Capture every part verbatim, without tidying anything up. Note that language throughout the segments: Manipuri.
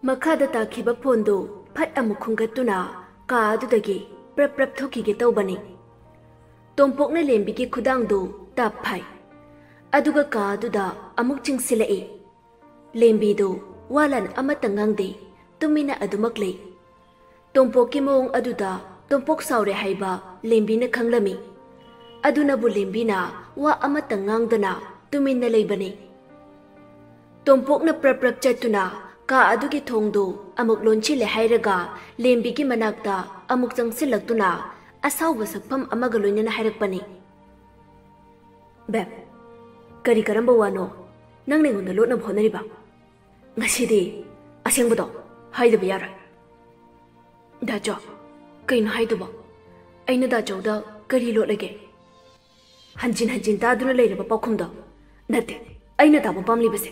ꯃꯈꯥꯗ ꯇꯥꯈꯤꯕ ꯐꯣꯟꯗꯨ ꯐꯠ ꯑꯃꯨꯛ ꯈꯨꯝꯒꯠꯇꯨꯅ ꯀꯥ ꯑꯗꯨꯗꯒꯤ ꯄ꯭ꯔꯞ ꯄ꯭ꯔꯞ ꯊꯣꯛꯈꯤꯒꯦ ꯇꯧꯕꯅꯤ꯫ ꯇꯣꯝꯄꯣꯛꯅ ꯂꯦꯝꯕꯤꯒꯤ ꯈꯨꯗꯥꯡꯗꯨ ꯇꯞ ꯐꯥꯏ꯫ ꯑꯗꯨꯒ ꯀꯥ ꯑꯗꯨꯗ ꯑꯃꯨꯛ ꯆꯤꯡꯁꯤꯜꯂꯛꯏ꯫ ꯂꯦꯝꯕꯤꯗꯨ ꯋꯥ ꯂꯥꯟ ꯑꯃꯠꯇ ꯉꯥꯡꯗꯦ, ꯇꯨꯃꯤꯟꯅ ꯑꯗꯨꯃꯛ ꯂꯩ꯫ ꯇꯣꯝꯄꯣꯛꯀꯤ ꯃꯑꯣꯡ ꯑꯗꯨꯗ ꯇꯣꯝꯄꯣꯛ ꯁꯥꯎꯔꯦ ꯍꯥꯏꯕ ꯂꯦꯝꯕꯤꯅ ꯈꯪꯂꯝꯃꯤ꯫ ꯑꯗꯨꯅꯕꯨ ꯂꯦꯝꯕꯤꯅ ꯋꯥ ꯑꯃꯠꯇ ꯉꯥꯡꯗꯅ ꯇꯨꯃꯤꯟꯅ ꯂꯩꯕꯅꯤ꯫ ꯇꯣꯝꯄꯣꯛꯅ ꯄ꯭ꯔꯞ ꯄ꯭ꯔꯞ ꯆꯠꯇꯨꯅ ꯀꯥ ꯑꯗꯨꯒꯤ ꯊꯣꯡꯗꯨ ꯑꯃꯨꯛ ꯂꯣꯟꯁꯤꯜꯂꯦ ꯍꯥꯏꯔꯒ ꯂꯦꯝꯕꯤꯒꯤ ꯃꯅꯥꯛꯇ ꯑꯃꯨꯛ ꯆꯪꯁꯤꯜꯂꯛꯇꯨꯅ ꯑꯁꯥꯎꯕ ꯁꯛꯐꯝ ꯑꯃꯒ ꯂꯣꯏꯅꯅ ꯍꯥꯏꯔꯛꯄꯅꯤ꯫ "ꯕꯦꯞ, ꯀꯔꯤ ꯀꯔꯝꯕ ꯋꯥꯅꯣ ꯅꯪꯅ ꯑꯩꯉꯣꯟꯗ ꯂꯣꯠꯅꯕ ꯍꯣꯠꯅꯔꯤꯕ? ꯉꯁꯤꯗꯤ ꯑꯁꯦꯡꯕꯗꯣ ꯍꯥꯏꯗꯕ ꯌꯥꯔꯣꯏ꯫" "ꯗꯥꯆꯣ, ꯀꯩꯅꯣ ꯍꯥꯏꯗꯨꯕꯣ? ꯑꯩꯅ ꯗꯥꯆꯧꯗ ꯀꯔꯤ ꯂꯣꯠꯂꯒꯦ?" "ꯍꯟꯖꯤꯟ ꯍꯟꯖꯤꯟ ꯇꯥꯗꯨꯅ ꯂꯩꯔꯕ ꯄꯥꯎꯈꯨꯝꯗꯣ ꯅꯠꯇꯦ ꯑꯩꯅ ꯇꯥꯕ ꯄꯥꯝꯂꯤꯕꯁꯦ꯫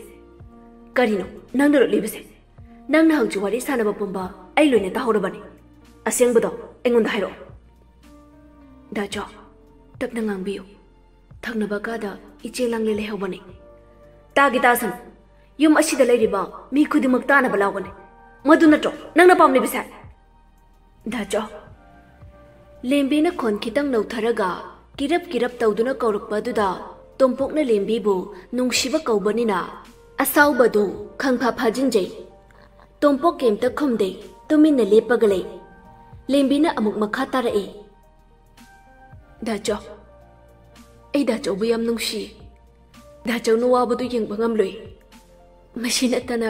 ꯀꯔꯤꯅꯣ ꯅꯪꯅ ꯂꯣꯠꯂꯤꯕꯁꯦ? ꯅꯪꯅ ꯍꯧꯖꯤꯛ ꯋꯥꯔꯤ ꯁꯥꯟꯅꯕ ꯄꯨꯝꯕ ꯑꯩ ꯂꯣꯏꯅ ꯇꯥꯍꯧꯔꯕꯅꯤ꯫ ꯑꯁꯦꯡꯕꯗꯣ ꯑꯩꯉꯣꯟꯗ ꯍꯥꯏꯔꯛꯑꯣ꯫" "ꯗꯥꯆꯣ, ꯇꯞꯅ ꯉꯥꯡꯕꯤꯌꯨ꯫ ꯊꯪꯅꯕ ꯀꯥꯗ ꯏꯆꯦ ꯂꯥꯡꯂꯦ ꯂꯩꯍꯧꯕꯅꯤ꯫" "ꯇꯥꯒꯦ ꯇꯥꯁꯅꯨ꯫ ꯌꯨꯝ ꯑꯁꯤꯗ ꯂꯩꯔꯤꯕ ꯃꯤ ꯈꯨꯗꯤꯡꯃꯛ ꯇꯥꯅꯕ ꯂꯥꯎꯒꯅꯤ꯫ ꯃꯗꯨ ꯅꯠꯇ꯭ꯔꯣ ꯅꯪꯅ ꯄꯥꯝꯂꯤꯕꯁꯦ?" "ꯗꯥꯆꯣ꯫" ꯂꯦꯝꯕꯤꯅ ꯈꯣꯟ ꯈꯤꯇꯪ ꯅꯧꯊꯔꯒ ꯀꯤꯔꯞ ꯀꯤꯔꯞ ꯇꯧꯗꯨꯅ ꯀꯧꯔꯛꯄ ꯑꯗꯨꯗ ꯇꯣꯝꯄꯣꯛꯅ ꯂꯦꯝꯕꯤꯕꯨ ꯅꯨꯡꯁꯤꯕ ꯀꯧꯕꯅꯤꯅ ꯑꯁꯥꯎꯕꯗꯨ ꯈꯪꯐꯥ ꯐꯥꯖꯤꯟꯖꯩ꯫ ꯇꯣꯝꯄꯣꯛ ꯀꯩꯝꯇ ꯈꯨꯝꯗꯦ, ꯇꯨꯃꯤꯟꯅ ꯂꯦꯞꯄꯒ ꯂꯩ꯫ ꯂꯦꯝꯕꯤꯅ ꯑꯃꯨꯛ ꯃꯈꯥ ꯇꯥꯔꯛꯏ꯫ "ꯗꯥꯆꯧ, ꯑꯩ ꯗꯥꯆꯧꯕꯨ ꯌꯥꯝ ꯅꯨꯡꯁꯤꯌꯦ꯫ ꯗꯥꯆꯧꯅ ꯋꯥꯕꯗꯨ ꯌꯦꯡꯕ ꯉꯝꯂꯣꯏ꯫ ꯃꯁꯤ ꯅꯠꯇꯅ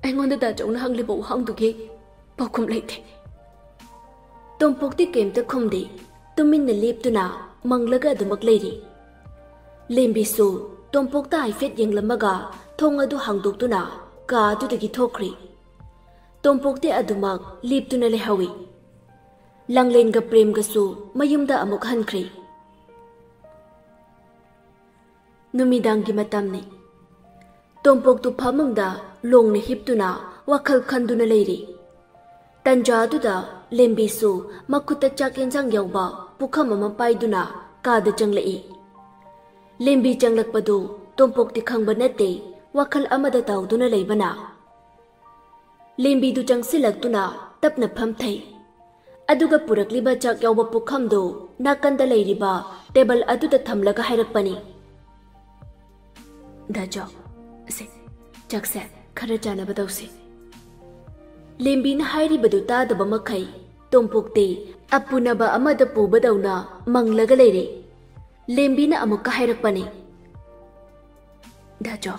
ꯑꯩꯉꯣꯟꯗ ꯗꯥꯆꯧꯅ ꯍꯪꯂꯤꯕ ꯋꯥꯍꯪꯗꯨꯒꯤ ꯄꯥꯎꯈꯨꯝ ꯂꯩꯇꯦ꯫" ꯇꯣꯝꯄꯣꯛꯇꯤ ꯀꯩꯝꯇ ꯈꯨꯝꯗꯦ, ꯇꯨꯃꯤꯟꯅ ꯂꯦꯞꯇꯨꯅ ꯃꯪꯂꯒ ꯑꯗꯨꯃꯛ ꯂꯩꯔꯤ꯫ ꯂꯦꯝꯕꯤꯁꯨ ꯇꯣꯝꯄꯣꯛꯇ ꯍꯥꯏꯐꯦꯠ ꯌꯦꯡꯂꯝꯃꯒ ꯊꯣꯡ ꯑꯗꯨ ꯍꯥꯡꯗꯣꯛꯇꯨꯅ ꯀꯥ ꯑꯗꯨꯗꯒꯤ ꯊꯣꯛꯈ꯭ꯔꯦ꯫ ꯇꯣꯝꯄꯣꯛꯇꯤ ꯑꯗꯨꯃꯛ ꯂꯦꯞꯇꯨꯅ ꯂꯩꯍꯧꯏ꯫ ꯂꯥꯡꯂꯦꯟꯒ ꯄ꯭ꯔꯦꯝꯒꯁꯨ ꯃꯌꯨꯝꯗ ꯑꯃꯨꯛ ꯍꯟꯈ꯭ꯔꯦ꯫ ꯅꯨꯃꯤꯗꯥꯡꯒꯤ ꯃꯇꯝꯅꯤ꯫ ꯇꯣꯝꯄꯣꯛꯇꯨ ꯐꯃꯨꯡꯗ ꯂꯣꯡꯅ ꯍꯤꯞꯇꯨꯅ ꯋꯥꯈꯜ ꯈꯟꯗꯨꯅ ꯂꯩꯔꯤ꯫ ꯇꯟꯖꯥ ꯑꯗꯨꯗ ꯂꯦꯝꯕꯤꯁꯨ ꯃꯈꯨꯠꯇ ꯆꯥꯛ ꯌꯦꯟꯁꯥꯡ ꯌꯥꯎꯕ ꯄꯨꯈꯝ ꯑꯃ ꯄꯥꯏꯗꯨꯅ ꯀꯥꯗ ꯆꯪꯂꯛꯏ꯫ ꯂꯦꯝꯕꯤ ꯆꯪꯂꯛꯄꯗꯨ ꯇꯣꯝꯄꯣꯛꯇꯤ ꯈꯪꯕ ꯅꯠꯇꯦ, ꯋꯥꯈꯜ ꯑꯃꯗ ꯇꯥꯎꯗꯨꯅ ꯂꯩꯕꯅ꯫ ꯂꯦꯝꯕꯤꯗꯨ ꯆꯪꯁꯤꯜꯂꯛꯇꯨꯅ ꯇꯞꯅ ꯐꯝꯊꯩ꯫ ꯑꯗꯨꯒ ꯄꯨꯔꯛꯂꯤꯕ ꯆꯥꯛ ꯌꯥꯎꯕ ꯄꯨꯈꯝꯗꯨ ꯅꯥꯀꯟꯗ ꯂꯩꯔꯤꯕ ꯇꯦꯕꯜ ꯑꯗꯨꯗ ꯊꯝꯂꯒ ꯍꯥꯏꯔꯛꯄꯅꯤ, "ꯗꯥ ꯆꯧ, ꯑꯁꯦ, ꯆꯥꯛꯁꯦ ꯈꯔ ꯆꯥꯅꯕ ꯇꯧꯁꯤ꯫" ꯂꯦꯝꯕꯤꯅ ꯍꯥꯏꯔꯤꯕꯗꯨ ꯇꯥꯗꯕ ꯃꯈꯩ ꯇꯣꯝꯄꯣꯛꯇꯤ ꯑꯄꯨꯅꯕ ꯑꯃꯗ ꯄꯨꯕꯗꯧꯅ ꯃꯪꯂꯒ ꯂꯩꯔꯦ꯫ ꯂꯦꯝꯕꯤꯅ ꯑꯃꯨꯛꯀ ꯍꯥꯏꯔꯛꯄꯅꯤ, "ꯗꯥ ꯆꯧ,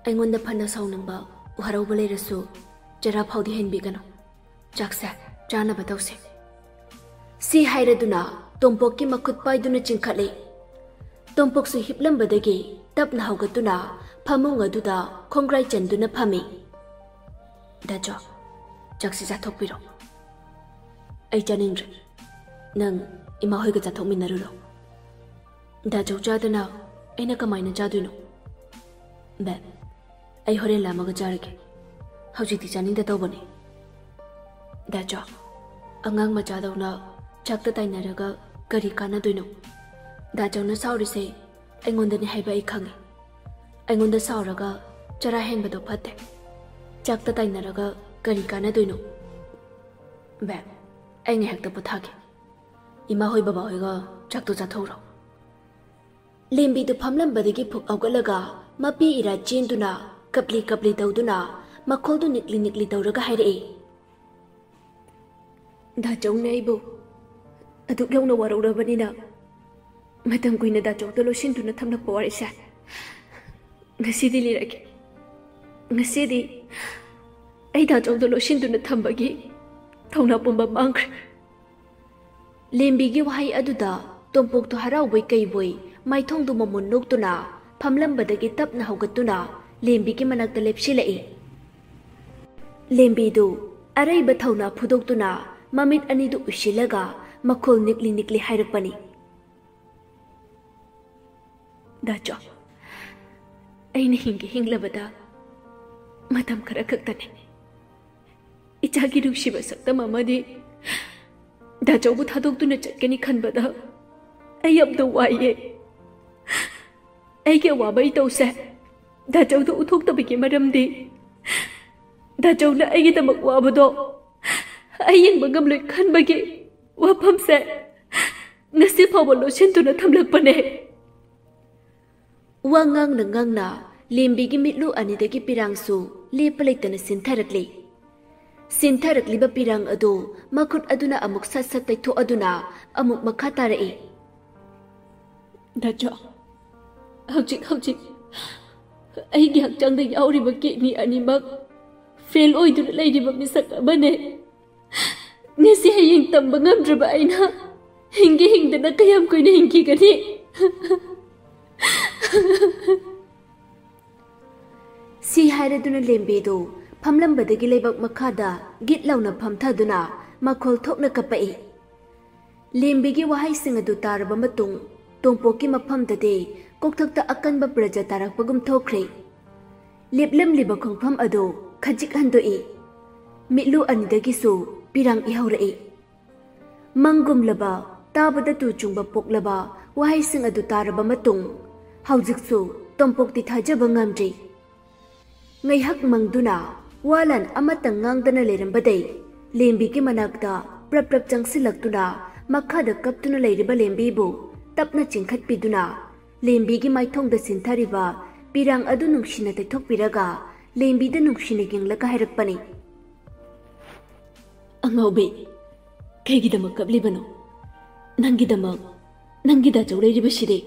ꯑꯩꯉꯣꯟꯗ ꯐꯅ ꯁꯥꯎꯅꯤꯡꯕ ꯍꯔꯥꯎꯕ ꯂꯩꯔꯁꯨ ꯆꯔꯥ ꯐꯥꯎꯗꯤ ꯍꯦꯟꯕꯤꯒꯅꯨ꯫ ꯆꯥꯛꯁꯦ ꯆꯥꯅꯕ ꯇꯧꯁꯦ꯫" ꯁꯤ ꯍꯥꯏꯔꯗꯨꯅ ꯇꯣꯝꯄꯣꯛꯀꯤ ꯃꯈꯨꯠ ꯄꯥꯏꯗꯨꯅ ꯆꯤꯡꯈꯠꯂꯦ꯫ ꯇꯣꯝꯄꯣꯛꯁꯨ ꯍꯤꯞꯂꯝꯕꯗꯒꯤ ꯇꯞꯅ ꯍꯧꯒꯠꯇꯨꯅ ꯐꯃꯨꯡ ꯑꯗꯨꯗ ꯈꯣꯡꯒ꯭ꯔꯥꯏ ꯆꯟꯗꯨꯅ ꯐꯝꯃꯤ꯫ "ꯗꯥ ꯆꯧ, ꯆꯥꯛꯁꯤ ꯆꯥꯊꯣꯛꯄꯤꯔꯣ꯫ ꯑꯩ ꯆꯥꯅꯤꯡꯗ꯭ꯔꯦ꯫ ꯅꯪ ꯏꯃꯥ ꯍꯣꯏꯒ ꯆꯥꯊꯣꯛꯃꯤꯟꯅꯔꯨꯔꯣ꯫ ꯗꯥ ꯆꯧ ꯆꯥꯗꯅ ꯑꯩꯅ ꯀꯃꯥꯏꯅ ꯆꯥꯗꯣꯏꯅꯣ?" "ꯕꯦ, ꯑꯩ ꯍꯣꯔꯦꯟ ꯂꯥꯝꯃꯒ ꯆꯥꯔꯒꯦ꯫ ꯍꯧꯖꯤꯛꯇꯤ ꯆꯥꯅꯤꯡꯗ ꯇꯧꯕꯅꯦ꯫" "ꯗꯥ ꯆꯧ, ꯑꯉꯥꯡ ꯃꯆꯥꯗꯧꯅ ꯆꯥꯛꯇ ꯇꯥꯏꯅꯔꯒ ꯀꯔꯤ ꯀꯥꯟꯅꯗꯣꯏꯅꯣ? ꯗꯥ ꯆꯧꯅ ꯁꯥꯎꯔꯤꯁꯦ ꯑꯩꯉꯣꯟꯗꯅꯤ ꯍꯥꯏꯕ ꯑꯩ ꯈꯪꯉꯤ꯫ ꯑꯩꯉꯣꯟꯗ ꯁꯥꯎꯔꯒ ꯆꯔꯥ ꯍꯦꯟꯕꯗꯣ ꯐꯠꯇꯦ꯫ ꯆꯥꯛꯇ ꯇꯥꯏꯅꯔꯒ ꯀꯔꯤ ꯀꯥꯟꯅꯗꯣꯏꯅꯣ? ꯕꯦ, ꯑꯩ ꯉꯥꯏꯍꯥꯛꯇ ꯄꯣꯊꯥꯒꯦ꯫ ꯏꯃꯥ ꯍꯣꯏ ꯕꯕꯥ ꯍꯣꯏꯒ ꯆꯥꯛꯇꯣ ꯆꯥꯊꯣꯛꯎꯔꯣ꯫" ꯂꯦꯝꯕꯤꯗꯨ ꯐꯝꯂꯝꯕꯗꯒꯤ ꯐꯨꯛ ꯍꯧꯒꯠꯂꯒ ꯃꯄꯤ ꯏꯔꯥ ꯆꯦꯟꯗꯨꯅ ꯀꯞꯂꯤ ꯀꯞꯂꯤ ꯇꯧꯗꯨꯅ ꯃꯈꯣꯜꯗꯨ ꯅꯤꯛꯂꯤ ꯅꯤꯛꯂꯤ ꯇꯧꯔꯒ ꯍꯥꯏꯔꯛꯏ, "ꯗꯥ ꯆꯧꯅ ꯑꯩꯕꯨ ꯑꯗꯨꯛ ꯌꯧꯅ ꯋꯥꯔꯧꯔꯕꯅꯤꯅ ꯃꯇꯝ ꯀꯨꯏꯅ ꯗꯥ ꯆꯧꯗ ꯂꯣꯠꯁꯤꯟꯗꯨꯅ ꯊꯝꯂꯛꯄ ꯋꯥꯔꯤꯁꯦ ꯉꯁꯤꯗꯤ ꯂꯤꯔꯒꯦ꯫ ꯉꯁꯤꯗꯤ ꯑꯩ ꯗꯥ ꯆꯧꯗ ꯂꯣꯠꯁꯤꯟꯗꯨꯅ ꯊꯝꯕꯒꯤ ꯊꯧꯅꯥ ꯄꯨꯝꯕ ꯃꯥꯡꯈ꯭ꯔꯦ꯫" ꯂꯦꯝꯕꯤꯒꯤ ꯋꯥꯍꯩ ꯑꯗꯨꯗ ꯇꯣꯝꯄꯣꯛꯇꯨ ꯍꯔꯥꯎꯕꯣꯏ ꯀꯩꯕꯣꯏ ꯃꯥꯏꯊꯣꯡꯗꯨ ꯃꯃꯨꯟ ꯅꯣꯛꯇꯨꯅ ꯐꯝꯂꯝꯕꯗꯒꯤ ꯇꯞꯅ ꯍꯧꯒꯠꯇꯨꯅ ꯂꯦꯝꯕꯤꯒꯤ ꯃꯅꯥꯛꯇ ꯂꯦꯞꯁꯤꯜꯂꯛꯏ꯫ ꯂꯦꯝꯕꯤꯗꯨ ꯑꯔꯩꯕ ꯊꯧꯅꯥ ꯐꯨꯗꯣꯛꯇꯨꯅ ꯃꯃꯤꯠ ꯑꯅꯤꯗꯨ ꯎꯏꯁꯤꯜꯂꯒ ꯃꯈꯣꯜ ꯅꯤꯛꯂꯤ ꯅꯤꯛꯂꯤ ꯍꯥꯏꯔꯛꯄꯅꯤ, "ꯗꯥ ꯆꯧ, ꯑꯩꯅ ꯍꯤꯡꯒꯦ ꯍꯤꯡꯂꯕꯗ ꯃꯇꯝ ꯈꯔ ꯈꯛꯇꯅꯤ꯫ ꯏꯆꯥꯒꯤ ꯅꯨꯡꯁꯤꯕ ꯁꯛꯇꯝ ꯑꯃꯗꯤ ꯗꯥ ꯆꯧꯕꯨ ꯊꯥꯗꯣꯛꯇꯨꯅ ꯆꯠꯀꯅꯤ ꯈꯟꯕꯗ ꯑꯩ ꯌꯥꯝꯅ ꯋꯥꯏꯌꯦ꯫ ꯑꯩꯒꯤ ꯑꯋꯥꯕ ꯏꯇꯧꯁꯦ ꯗꯥ ꯆꯧꯗ ꯎꯠꯊꯣꯛꯇꯕꯒꯤ ꯃꯔꯝꯗꯤ ꯗꯥꯆꯧꯅ ꯑꯩꯒꯤꯗꯃꯛ ꯋꯥꯕꯗꯣ ꯑꯩ ꯌꯦꯡꯕ ꯉꯝꯂꯣꯏ ꯈꯟꯕꯒꯤ ꯋꯥꯐꯝꯁꯦ ꯉꯁꯤ ꯐꯥꯎꯕ ꯂꯣꯠꯁꯤꯟꯗꯨꯅ ꯊꯝꯂꯛꯄꯅꯦ꯫ ꯋꯥ ꯉꯥꯡꯅ ꯉꯥꯡꯅ ꯂꯦꯝꯕꯤꯒꯤ ꯃꯤꯠꯂꯨ ꯑꯅꯤꯗꯒꯤ ꯄꯤꯔꯥꯡꯁꯨ ꯂꯦꯞꯄ ꯂꯩꯇꯅ ꯆꯤꯟꯊꯔꯛꯂꯤ꯫ ꯆꯤꯟꯊꯔꯛꯂꯤꯕ ꯄꯤꯔꯥꯡ ꯑꯗꯨ ꯃꯈꯨꯠ ꯑꯗꯨꯅ ꯑꯃꯨꯛ ꯁꯠ ꯁꯠ ꯇꯩꯊꯣꯛꯑꯗꯨꯅ ꯑꯃꯨꯛ ꯃꯈꯥ ꯇꯥꯔꯛꯏ꯫ ꯗꯥꯆꯧ, ꯍꯧꯖꯤꯛ ꯍꯧꯖꯤꯛ ꯑꯩꯒꯤ ꯍꯛꯆꯥꯡꯗ ꯌꯥꯎꯔꯤꯕ ꯀꯤꯗꯅꯤ ꯑꯅꯤꯃꯛ ꯐꯦꯜ ꯑꯣꯏꯗꯨꯅ ꯂꯩꯔꯤꯕ ꯃꯤꯁꯛ ꯑꯃꯅꯦ꯫ ꯉꯁꯤ ꯍꯌꯦꯡ ꯇꯝꯕ ꯉꯝꯗ꯭ꯔꯕ ꯑꯩꯅ ꯍꯤꯡꯒꯦ ꯍꯤꯡꯗꯅ ꯀꯌꯥꯝ ꯀꯨꯏꯅ ꯍꯤꯡꯈꯤꯒꯅꯤ? ꯁꯤ ꯍꯥꯏꯔꯗꯨꯅ ꯂꯦꯝꯕꯤꯗꯨ ꯐꯝꯂꯝꯕꯗꯒꯤ ꯂꯩꯕꯥꯛ ꯃꯈꯥꯗ ꯒꯤꯠ ꯂꯥꯎꯅ ꯐꯝꯊꯗꯨꯅ ꯃꯈꯣꯜ ꯊꯣꯛꯅ ꯀꯞꯄꯛꯏ꯫ ꯂꯦꯝꯕꯤꯒꯤ ꯋꯥꯍꯩꯁꯤꯡ ꯑꯗꯨ ꯇꯥꯔꯕ ꯃꯇꯨꯡ ꯇꯣꯝꯄꯣꯛꯀꯤ ꯃꯐꯝꯗꯗꯤ ꯀꯣꯛꯊꯛꯇ ꯑꯀꯟꯕ ꯄ꯭ꯔꯖꯥ ꯇꯥꯔꯛꯄꯒꯨꯝ ꯊꯣꯛꯈ꯭ꯔꯦ꯫ ꯂꯦꯞꯂꯝꯂꯤꯕ ꯈꯣꯡꯐꯝ ꯑꯗꯨ ꯈꯖꯤꯛ ꯍꯟꯗꯣꯛꯏ꯫ ꯃꯤꯠꯂꯨ ꯑꯅꯤꯗꯒꯤꯁꯨ ꯄꯤꯔꯥꯡ ꯏꯍꯧꯔꯛꯏ꯫ ꯃꯪꯒꯨꯝꯂꯕ, ꯇꯥꯕꯗ ꯇꯨ ꯆꯨꯡꯕ ꯄꯣꯛꯂꯕ ꯋꯥꯍꯩꯁꯤꯡ ꯑꯗꯨ ꯇꯥꯔꯕ ꯃꯇꯨꯡ ꯍꯧꯖꯤꯛꯁꯨ ꯇꯣꯝꯄꯣꯛꯇꯤ ꯊꯥꯖꯕ ꯉꯝꯗ꯭ꯔꯤ꯫ ꯉꯥꯏꯍꯥꯛ ꯃꯪꯗꯨꯅ ꯋꯥ ꯂꯥꯟ ꯑꯃꯠꯇ ꯉꯥꯡꯗꯅ ꯂꯩꯔꯝꯕꯗꯩ ꯂꯦꯝꯕꯤꯒꯤ ꯃꯅꯥꯛꯇ ꯄ꯭ꯔꯞ ꯄ꯭ꯔꯞ ꯆꯪꯁꯤꯜꯂꯛꯇꯨꯅ ꯃꯈꯥꯗ ꯀꯞꯇꯨꯅ ꯂꯩꯔꯤꯕ ꯂꯦꯝꯕꯤꯕꯨ ꯇꯞꯅ ꯆꯤꯡꯈꯠꯄꯤꯗꯨꯅ ꯂꯦꯝꯕꯤꯒꯤ ꯃꯥꯏꯊꯣꯡꯗ ꯆꯤꯟꯊꯔꯤꯕ ꯄꯤꯔꯥꯡ ꯑꯗꯨ ꯅꯨꯡꯁꯤꯅ ꯇꯩꯊꯣꯛꯄꯤꯔꯒ ꯂꯦꯝꯕꯤꯗ ꯅꯨꯡꯁꯤꯅ ꯌꯦꯡꯂꯒ ꯍꯥꯏꯔꯛꯄꯅꯤ꯫ "ꯑꯉꯥꯎꯕꯤ, ꯀꯩꯒꯤꯗꯃꯛ ꯀꯞꯂꯤꯕꯅꯣ? ꯅꯪꯒꯤꯗꯃꯛ ꯅꯪꯒꯤ ꯗꯥꯆꯧ ꯂꯩꯔꯤꯕꯁꯤꯗꯤ꯫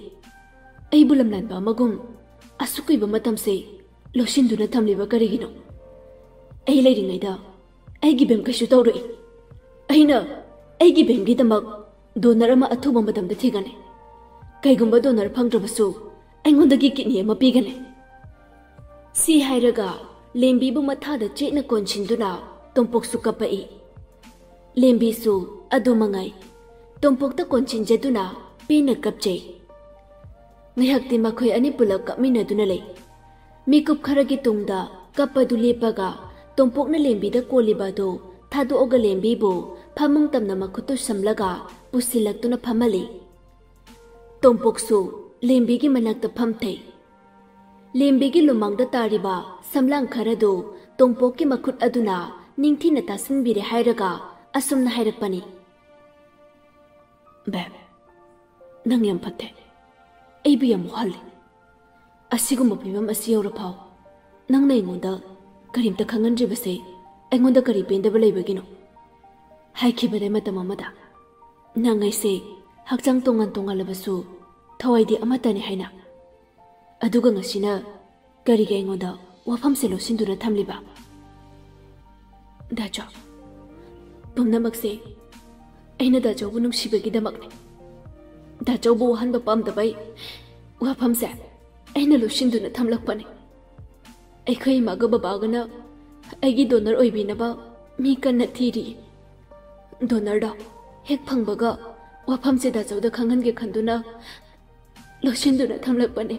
ꯑꯩꯕꯨ ꯂꯝꯂꯥꯟꯕ ꯑꯃꯒꯨꯝ ꯑꯁꯨꯛ ꯀꯨꯏꯕ ꯃꯇꯝꯁꯦ ꯂꯣꯠꯁꯤꯟꯗꯨꯅ ꯊꯝꯂꯤꯕ ꯀꯔꯤꯒꯤꯅꯣ? ꯑꯩ ꯂꯩꯔꯤꯉꯩꯗ ꯑꯩꯒꯤ ꯕꯦꯝ ꯀꯩꯁꯨ ꯇꯧꯔꯣꯏ꯫ ꯑꯩꯅ ꯑꯩꯒꯤ ꯕꯦꯝꯒꯤꯗꯃꯛ ꯗꯣꯅꯔ ꯑꯃ ꯑꯊꯨꯕ ꯃꯇꯝꯗ ꯊꯤꯒꯅꯤ꯫ ꯀꯩꯒꯨꯝꯕ ꯗꯣꯅꯔ ꯐꯪꯗ꯭ꯔꯕꯁꯨ ꯑꯩꯉꯣꯟꯗꯒꯤ ꯀꯤꯗꯅꯤ ꯑꯃ ꯄꯤꯒꯅꯤ꯫" ꯁꯤ ꯍꯥꯏꯔꯒ ꯂꯦꯝꯕꯤꯕꯨ ꯃꯊꯥꯗ ꯆꯦꯠꯅ ꯀꯣꯟꯁꯤꯟꯗꯨꯅ ꯇꯣꯝꯄꯣꯛꯁꯨ ꯀꯞꯄꯛꯏ꯫ ꯂꯦꯝꯕꯤꯁꯨ ꯑꯗꯨ ꯃꯉꯥꯏ꯫ ꯇꯣꯝꯄꯣꯛꯇ ꯀꯣꯟꯁꯤꯟꯖꯗꯨꯅ ꯄꯦꯟꯅ ꯀꯞꯆꯩ꯫ ꯉꯥꯏꯍꯥꯛꯇꯤ ꯃꯈꯣꯏ ꯑꯅꯤ ꯄꯨꯂꯞ ꯀꯞꯃꯤꯟꯅꯗꯨꯅ ꯂꯩ꯫ ꯃꯤꯀꯨꯞ ꯈꯔꯒꯤ ꯇꯨꯡꯗ ꯀꯞꯄꯗꯨ ꯂꯦꯞꯄꯒ ꯇꯣꯝꯄꯣꯛꯅ ꯂꯦꯝꯕꯤꯗ ꯀꯣꯜꯂꯤꯕ ꯑꯗꯨ ꯊꯥꯗꯣꯛꯑꯒ ꯂꯦꯝꯕꯤꯕꯨ ꯐꯃꯨꯡ ꯇꯝꯅ ꯃꯈꯨꯠꯇꯨ ꯁꯝꯂꯒ ꯄꯨꯁꯤꯜꯂꯛꯇꯨꯅ ꯐꯝꯍꯜꯂꯤ꯫ ꯇꯣꯝꯄꯣꯛꯁꯨ ꯂꯦꯝꯕꯤꯒꯤ ꯃꯅꯥꯛꯇ ꯐꯝꯊꯩ꯫ ꯂꯦꯝꯕꯤꯒꯤ ꯂꯨꯃꯥꯡꯗ ꯇꯥꯔꯤꯕ ꯁꯝꯂꯥꯡ ꯈꯔꯗꯨ ꯇꯣꯝꯄꯣꯛꯀꯤ ꯃꯈꯨꯠ ꯑꯗꯨꯅ ꯅꯤꯡꯊꯤꯅ ꯇꯥꯁꯤꯟꯕꯤꯔꯦ ꯍꯥꯏꯔꯒ ꯑꯁꯨꯝꯅ ꯍꯥꯏꯔꯛꯄꯅꯤ꯫ ꯕꯦꯝ, ꯅꯪ ꯌꯥꯝ ꯐꯠꯇꯦ꯫ ꯑꯩꯕꯨ ꯌꯥꯝ ꯋꯥꯍꯜꯂꯦ꯫ ꯑꯁꯤꯒꯨꯝꯕ ꯐꯤꯕꯝ ꯑꯁꯤ ꯌꯧꯔꯐꯥꯎ ꯅꯪꯅ ꯑꯩꯉꯣꯟꯗ ꯀꯔꯤꯝꯇ ꯈꯪꯍꯟꯗ꯭ꯔꯤꯕꯁꯦ ꯑꯩꯉꯣꯟꯗ ꯀꯔꯤ ꯄꯦꯟꯗꯕ ꯂꯩꯕꯒꯤꯅꯣ? ꯍꯥꯏꯈꯤꯕꯗ ꯃꯇꯝ ꯑꯃꯗ ꯅꯪ ꯑꯩꯁꯦ ꯍꯛꯆꯥꯡ ꯇꯣꯉꯥꯟ ꯇꯣꯉꯥꯜꯂꯕꯁꯨ ꯊꯋꯥꯏꯗꯤ ꯑꯃꯠꯇꯅꯤ ꯍꯥꯏꯅ꯫ ꯑꯗꯨꯒ ꯉꯁꯤꯅ ꯀꯔꯤꯒꯤ ꯑꯩꯉꯣꯟꯗ ꯋꯥꯐꯝꯁꯦ ꯂꯣꯠꯁꯤꯟꯗꯨꯅ ꯊꯝꯂꯤꯕ? ꯗꯥꯆꯧ, ꯄꯨꯝꯅꯃꯛꯁꯦ ꯑꯩꯅ ꯗꯥꯆꯧꯕꯨ ꯅꯨꯡꯁꯤꯕꯒꯤꯗꯃꯛꯅꯤ꯫ ꯗꯥꯆꯧꯕꯨ ꯋꯥꯍꯟꯕ ꯄꯥꯝꯗꯕꯩ ꯋꯥꯐꯝꯁꯦ ꯑꯩꯅ ꯂꯣꯠꯁꯤꯟꯗꯨꯅ ꯊꯝꯂꯛꯄꯅꯤ꯫ ꯑꯩꯈꯣꯏ ꯏꯃꯥꯒ ꯕꯕꯥꯒꯅ ꯑꯩꯒꯤ ꯗꯣꯅꯔ ꯑꯣꯏꯕꯤꯅꯕ ꯃꯤ ꯀꯟꯅ ꯊꯤꯔꯤ꯫ ꯗꯣꯅꯔꯗꯣ ꯍꯦꯛ ꯐꯪꯕꯒ ꯋꯥꯐꯝꯁꯦ ꯗꯥꯆꯧꯗ ꯈꯪꯍꯟꯒꯦ ꯈꯟꯗꯨꯅ ꯂꯣꯠꯁꯤꯟꯗꯨꯅ ꯊꯝꯂꯛꯄꯅꯤ꯫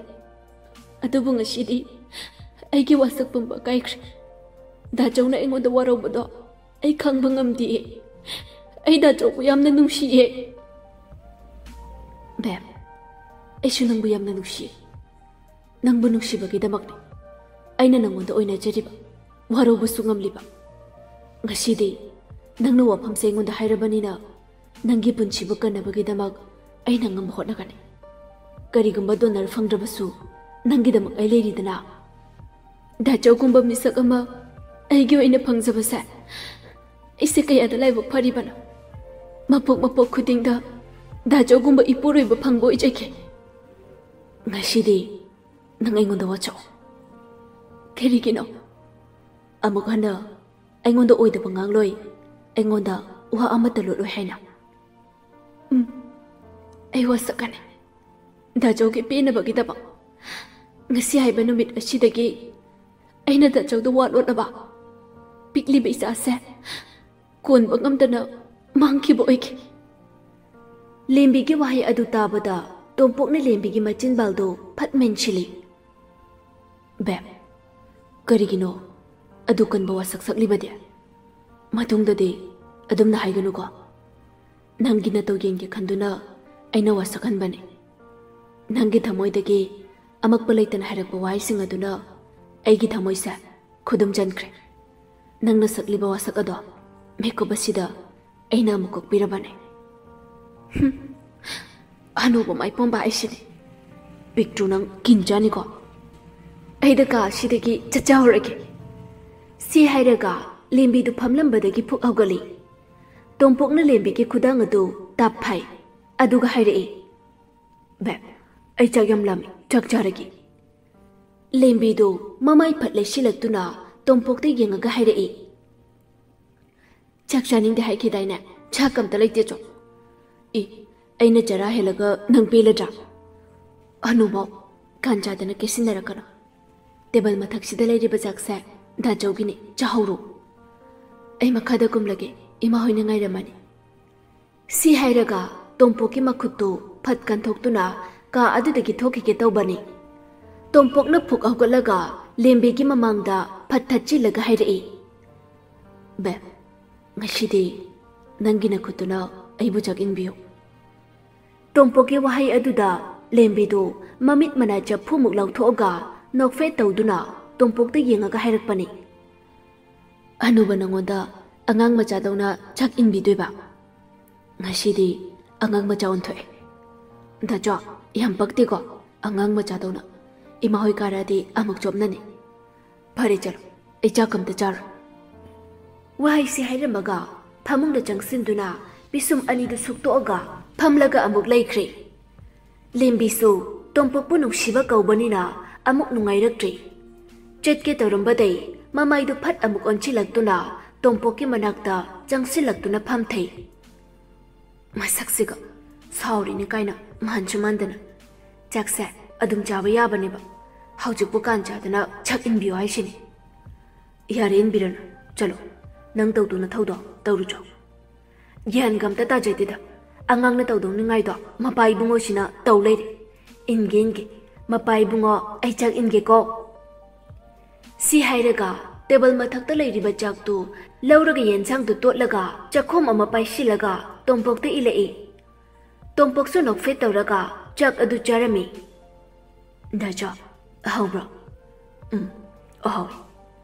ꯑꯗꯨꯕꯨ ꯉꯁꯤꯗꯤ ꯑꯩꯒꯤ ꯋꯥꯁꯛ ꯄꯨꯝꯕ ꯀꯥꯏꯈ꯭ꯔꯦ꯫ ꯗꯥꯆꯧꯅ ꯑꯩꯉꯣꯟꯗ ꯋꯥꯔꯧꯕꯗꯣ ꯑꯩ ꯈꯪꯕ ꯉꯝꯗꯤꯌꯦ꯫ ꯑꯩ ꯗꯥꯆꯧꯕꯨ ꯌꯥꯝꯅ ꯅꯨꯡꯁꯤꯌꯦ꯫ ꯕꯦꯝ, ꯑꯩꯁꯨ ꯅꯪꯕꯨ ꯌꯥꯝꯅ ꯅꯨꯡꯁꯤꯌꯦ꯫ ꯅꯪꯕꯨ ꯅꯨꯡꯁꯤꯕꯒꯤꯗꯃꯛꯅꯤ ꯑꯩꯅ ꯅꯪꯉꯣꯟꯗ ꯑꯣꯏꯅꯖꯔꯤꯕ, ꯋꯥꯔꯧꯕꯁꯨ ꯉꯝꯂꯤꯕ꯫ ꯉꯁꯤꯗꯤ ꯅꯪꯅ ꯋꯥꯐꯝꯁꯦ ꯑꯩꯉꯣꯟꯗ ꯍꯥꯏꯔꯕꯅꯤꯅ, ꯅꯪꯒꯤ ꯄꯨꯟꯁꯤꯕꯨ ꯀꯟꯅꯕꯒꯤꯗꯃꯛ ꯑꯩꯅ ꯉꯝꯕ ꯍꯣꯠꯅꯒꯅꯤ꯫ ꯀꯔꯤꯒꯨꯝꯕ ꯗꯣꯅꯔ ꯐꯪꯗ꯭ꯔꯕꯁꯨ ꯅꯪꯒꯤꯗꯃꯛ ꯑꯩ ꯂꯩꯔꯤꯗꯅ꯫ ꯗꯥꯆꯧꯒꯨꯝꯕ ꯃꯤꯁꯛ ꯑꯃ ꯑꯩꯒꯤ ꯑꯣꯏꯅ ꯐꯪꯖꯕꯁꯦ ꯑꯩꯁꯦ ꯀꯌꯥꯗ ꯂꯥꯏꯕꯛ ꯐꯔꯤꯕꯅꯣ꯫ ꯃꯄꯣꯛ ꯃꯄꯣꯛ ꯈꯨꯗꯤꯡꯗ ꯗꯥꯆꯧꯒꯨꯝꯕ ꯏꯄꯨꯔꯣꯏꯕ ꯐꯪꯕ ꯑꯣꯏꯖꯒꯦ꯫ ꯉꯁꯤꯗꯤ ꯅꯪ ꯑꯩꯉꯣꯟꯗ ꯋꯥꯆꯣꯛ꯫ ꯀꯔꯤꯒꯤꯅꯣ? ꯑꯃꯨꯛ ꯍꯟꯅ ꯑꯩꯉꯣꯟꯗ ꯑꯣꯏꯗꯕ ꯉꯥꯡꯂꯣꯏ, ꯑꯩꯉꯣꯟꯗ ꯋꯥ ꯑꯃꯠꯇ ꯂꯣꯠꯂꯣꯏ ꯍꯥꯏꯅ꯫ ꯎꯝ, ꯑꯩ ꯋꯥꯁꯛꯀꯅꯤ꯫ ꯗꯥꯆꯧꯒꯤ ꯄꯦꯟꯅꯕꯒꯤꯗꯃꯛ꯫ ꯉꯁꯤ ꯍꯥꯏꯕ ꯅꯨꯃꯤꯠ ꯑꯁꯤꯗꯒꯤ ꯑꯩꯅ ꯗꯥꯆꯧꯗ ꯋꯥ ꯂꯣꯠꯂꯕ ꯄꯤꯛꯂꯤꯕ ꯏꯆꯥꯁꯦ ꯀꯣꯟꯕ ꯉꯝꯗꯅ ꯃꯥꯡꯈꯤꯕ ꯑꯣꯏꯈꯤ꯫ ꯂꯦꯝꯕꯤꯒꯤ ꯋꯥꯍꯩ ꯑꯗꯨ ꯇꯥꯕꯗ ꯇꯣꯝꯄꯣꯛꯅ ꯂꯦꯝꯕꯤꯒꯤ ꯃꯆꯤꯟꯕꯥꯜꯗꯨ ꯐꯠ ꯃꯦꯟꯁꯤꯜꯂꯤ꯫ ꯕꯦꯝ, ꯀꯔꯤꯒꯤꯅꯣ ꯑꯗꯨ ꯀꯟꯕ ꯋꯥꯁꯛ ꯁꯛꯂꯤꯕꯗꯤ? ꯃꯇꯨꯡꯗꯗꯤ ꯑꯗꯨꯝꯅ ꯍꯥꯏꯒꯅꯨꯀꯣ꯫ ꯅꯪꯒꯤ ꯅꯇꯧ ꯌꯦꯡꯒꯦ ꯈꯟꯗꯨꯅ ꯑꯩꯅ ꯋꯥꯁꯛꯍꯟꯕꯅꯤ꯫ ꯅꯪꯒꯤ ꯊꯃꯣꯏꯗꯒꯤ ꯑꯃꯛꯄ ꯂꯩꯇꯅ ꯍꯥꯏꯔꯛꯄ ꯋꯥꯍꯩꯁꯤꯡ ꯑꯗꯨꯅ ꯑꯩꯒꯤ ꯊꯃꯣꯏꯁꯦ ꯈꯨꯗꯨꯝ ꯆꯟꯈ꯭ꯔꯦ꯫ ꯅꯪꯅ ꯁꯛꯂꯤꯕ ꯋꯥꯁꯛ ꯑꯗꯣ ꯃꯤꯀꯨꯞ ꯑꯁꯤꯗ ꯑꯩꯅ ꯑꯃꯨꯛ ꯀꯣꯛꯄꯤꯔꯕꯅꯦ꯫ ꯍꯨꯝ, ꯑꯅꯧꯕ ꯃꯥꯏꯄꯣꯝꯕ ꯍꯥꯏꯁꯤꯅꯤ꯫ ꯄꯤꯛꯇ꯭ꯔꯨ, ꯅꯪ ꯀꯤꯟ ꯆꯥꯅꯤꯀꯣ꯫ ꯑꯩꯗ ꯀꯥ ꯑꯁꯤꯗꯒꯤ ꯆꯠꯆꯍꯧꯔꯒꯦ꯫ ꯁꯤ ꯍꯥꯏꯔꯒ ꯂꯦꯝꯕꯤꯗꯨ ꯐꯝꯂꯝꯕꯗꯒꯤ ꯐꯨꯛ ꯍꯧꯒꯠꯂꯤ꯫ ꯇꯣꯝꯄꯣꯛꯅ ꯂꯦꯝꯕꯤꯒꯤ ꯈꯨꯗꯥꯡ ꯑꯗꯨ ꯇꯞ ꯐꯥꯏ꯫ ꯑꯗꯨꯒ ꯍꯥꯏꯔꯛꯏ, "ꯕꯦ, ꯑꯩ ꯆꯥꯛ ꯌꯥꯝ ꯂꯥꯝꯃꯤ, ꯆꯥꯛ ꯆꯥꯔꯒꯦ꯫" ꯂꯦꯝꯕꯤꯗꯨ ꯃꯃꯥꯏ ꯐꯠ ꯂꯩꯁꯤꯜꯂꯛꯇꯨꯅ ꯇꯣꯝꯄꯣꯛꯇ ꯌꯦꯡꯉꯒ ꯍꯥꯏꯔꯛꯏ, "ꯆꯥꯛ ꯆꯥꯅꯤꯡꯗꯦ ꯍꯥꯏꯈꯤꯗꯥꯏꯅꯦ? ꯆꯥꯛ ꯑꯝꯇ ꯂꯩꯇꯦ ꯆꯣ꯫" "ꯏ, ꯑꯩꯅ ꯆꯔꯥ ꯍꯦꯜꯂꯒ ꯅꯪ ꯄꯦꯜꯂꯗ꯭ꯔꯥ?" "ꯑꯅꯨꯕꯧ, ꯀꯥꯟ ꯆꯥꯗꯅ ꯀꯦꯁꯤꯟꯅꯔꯛꯀꯅꯨ꯫ ꯇꯦꯕꯜ ꯃꯊꯛꯁꯤꯗ ꯂꯩꯔꯤꯕ ꯆꯥꯛꯁꯦ ꯗꯥꯆꯧꯒꯤꯅꯤ, ꯆꯥꯍꯧꯔꯣ꯫ ꯑꯩ ꯃꯈꯥꯗ ꯀꯨꯝꯂꯒꯦ, ꯏꯃꯥ ꯍꯣꯏꯅ ꯉꯥꯏꯔꯝꯃꯅꯤ꯫" ꯁꯤ ꯍꯥꯏꯔꯒ ꯇꯣꯝꯄꯣꯛꯀꯤ ꯃꯈꯨꯠꯇꯨ ꯐꯠ ꯀꯟꯊꯣꯛꯇꯨꯅ ꯀꯥ ꯑꯗꯨꯗꯒꯤ ꯊꯣꯛꯈꯤꯒꯦ ꯇꯧꯕꯅꯤ꯫ ꯇꯣꯝꯄꯣꯛꯅ ꯐꯨꯛ ꯍꯧꯒꯠꯂꯒ ꯂꯦꯝꯕꯤꯒꯤ ꯃꯃꯥꯡꯗ ꯐꯠ ꯊꯠꯆꯤꯜꯂꯒ ꯍꯥꯏꯔꯛꯏ, "ꯕꯦ, ꯉꯁꯤꯗꯤ ꯅꯪꯒꯤ ꯅꯈꯨꯠꯇꯨꯅ ꯑꯩꯕꯨ ꯆꯥꯛ ꯏꯟꯕꯤꯌꯨ꯫" ꯇꯣꯝꯄꯣꯛꯀꯤ ꯋꯥꯍꯩ ꯑꯗꯨꯗ ꯂꯦꯝꯕꯤꯗꯨ ꯃꯃꯤꯠ ꯃꯅꯥ ꯆꯐꯨꯃꯨꯛ ꯂꯥꯎꯊꯣꯛꯑꯒ ꯅꯣꯛꯐꯦꯠ ꯇꯧꯗꯨꯅ ꯇꯣꯝꯄꯣꯛꯇ ꯌꯦꯡꯉꯒ ꯍꯥꯏꯔꯛꯄꯅꯤ, "ꯑꯅꯨꯕ ꯅꯉꯣꯟꯗ ꯑꯉꯥꯡ ꯃꯆꯥꯗꯧꯅ ꯆꯥꯛ ꯏꯟꯕꯤꯗꯣꯏꯕ? ꯉꯁꯤꯗꯤ ꯑꯉꯥꯡ ꯃꯆꯥ ꯑꯣꯟꯊꯣꯛꯑꯦ꯫ ꯗꯥꯆꯣ, ꯌꯥꯝ ꯄꯛꯇꯦꯀꯣ, ꯑꯉꯥꯡ ꯃꯆꯥꯗꯧꯅ꯫ ꯏꯃꯥ ꯍꯣꯏ ꯀꯥꯔꯛꯑꯗꯤ ꯑꯃꯨꯛ ꯆꯣꯞꯅꯅꯤ꯫ ꯐꯔꯦ, ꯆꯠꯂꯣ, ꯑꯩ ꯆꯥꯛ ꯑꯝꯇ ꯆꯥꯔꯣꯏ꯫" ꯋꯥꯍꯩꯁꯤ ꯍꯥꯏꯔꯝꯃꯒ ꯐꯃꯨꯡꯗ ꯆꯪꯁꯤꯟꯗꯨꯅ ꯄꯤꯁꯨꯝ ꯑꯅꯤꯗꯨ ꯁꯨꯛꯇꯣꯛꯑꯒ ꯐꯝꯂꯒ ꯑꯃꯨꯛ ꯂꯩꯈ꯭ꯔꯦ꯫ ꯂꯦꯝꯕꯤꯁꯨ ꯇꯣꯝꯄꯣꯛꯄꯨ ꯅꯨꯡꯁꯤꯕ ꯀꯧꯕꯅꯤꯅ ꯑꯃꯨꯛ ꯅꯨꯡꯉꯥꯏꯔꯛꯇ꯭ꯔꯦ꯫ ꯆꯠꯀꯦ ꯇꯧꯔꯝꯕꯗꯩ ꯃꯃꯥꯏꯗꯨ ꯐꯠ ꯑꯃꯨꯛ ꯑꯣꯟꯁꯤꯜꯂꯛꯇꯨꯅ ꯇꯣꯝꯄꯣꯛꯀꯤ ꯃꯅꯥꯛꯇ ꯆꯪꯁꯤꯜꯂꯛꯇꯨꯅ ꯐꯝꯊꯩ꯫ ꯃꯁꯛꯁꯤꯒ, ꯁꯥꯎꯔꯤꯅꯤ ꯀꯥꯏꯅ ꯃꯥꯟꯁꯨ ꯃꯥꯟꯗꯅ꯫ ꯆꯥꯛꯁꯦ ꯑꯗꯨꯝ ꯆꯥꯕ ꯌꯥꯕꯅꯦꯕ, ꯍꯧꯖꯤꯛꯄꯨ ꯀꯥꯟ ꯆꯥꯗꯅ ꯆꯥꯛ ꯏꯟꯕꯤꯌꯨ ꯍꯥꯏꯁꯤꯅꯤ꯫ ꯌꯥꯔꯦ, ꯏꯟꯕꯤꯔꯅꯨ, ꯆꯠꯂꯣ, ꯅꯪ ꯇꯧꯗꯧ ꯅꯊꯧꯗꯣ ꯇꯧꯔꯨꯆꯣ꯫ ꯒ꯭ꯌꯥꯟꯒ ꯑꯝꯇ ꯇꯥꯖꯗꯦꯗ꯫ ꯑꯉꯥꯡꯅ ꯇꯧꯗꯧꯅꯤꯡꯉꯥꯏꯗꯣ ꯃꯄꯥ ꯏꯕꯨꯡꯉꯣꯁꯤꯅ ꯇꯧ ꯂꯩꯔꯦ꯫ ꯏꯟꯒꯦ, ꯏꯟꯒꯦ꯫ ꯃꯄꯥ ꯏꯕꯨꯡꯉꯣ, ꯑꯩ ꯆꯥꯛ ꯏꯟꯒꯦꯀꯣ꯫ ꯁꯤ ꯍꯥꯏꯔꯒ ꯇꯦꯕꯜ ꯃꯊꯛꯇ ꯂꯩꯔꯤꯕ ꯆꯥꯛꯇꯨ ꯂꯧꯔꯒ ꯌꯦꯟꯁꯥꯡꯗꯨ ꯇꯣꯠꯂꯒ ꯆꯥꯛꯈꯣꯝ ꯑꯃ ꯄꯥꯏꯁꯤꯜꯂꯒ ꯇꯣꯝꯄꯣꯛꯇ ꯏꯜꯂꯛꯏ꯫ ꯇꯣꯝꯄꯣꯛꯁꯨ ꯅꯣꯛꯐꯦꯠ ꯇꯧꯔꯒ ꯆꯥꯛ ꯑꯗꯨ ꯆꯥꯔꯝꯃꯤ꯫ "ꯗꯥꯆꯥ, ꯑꯍꯥꯎꯕ꯭ꯔꯣ?" "ꯎꯝ, ꯑꯍꯥꯎꯏ꯫"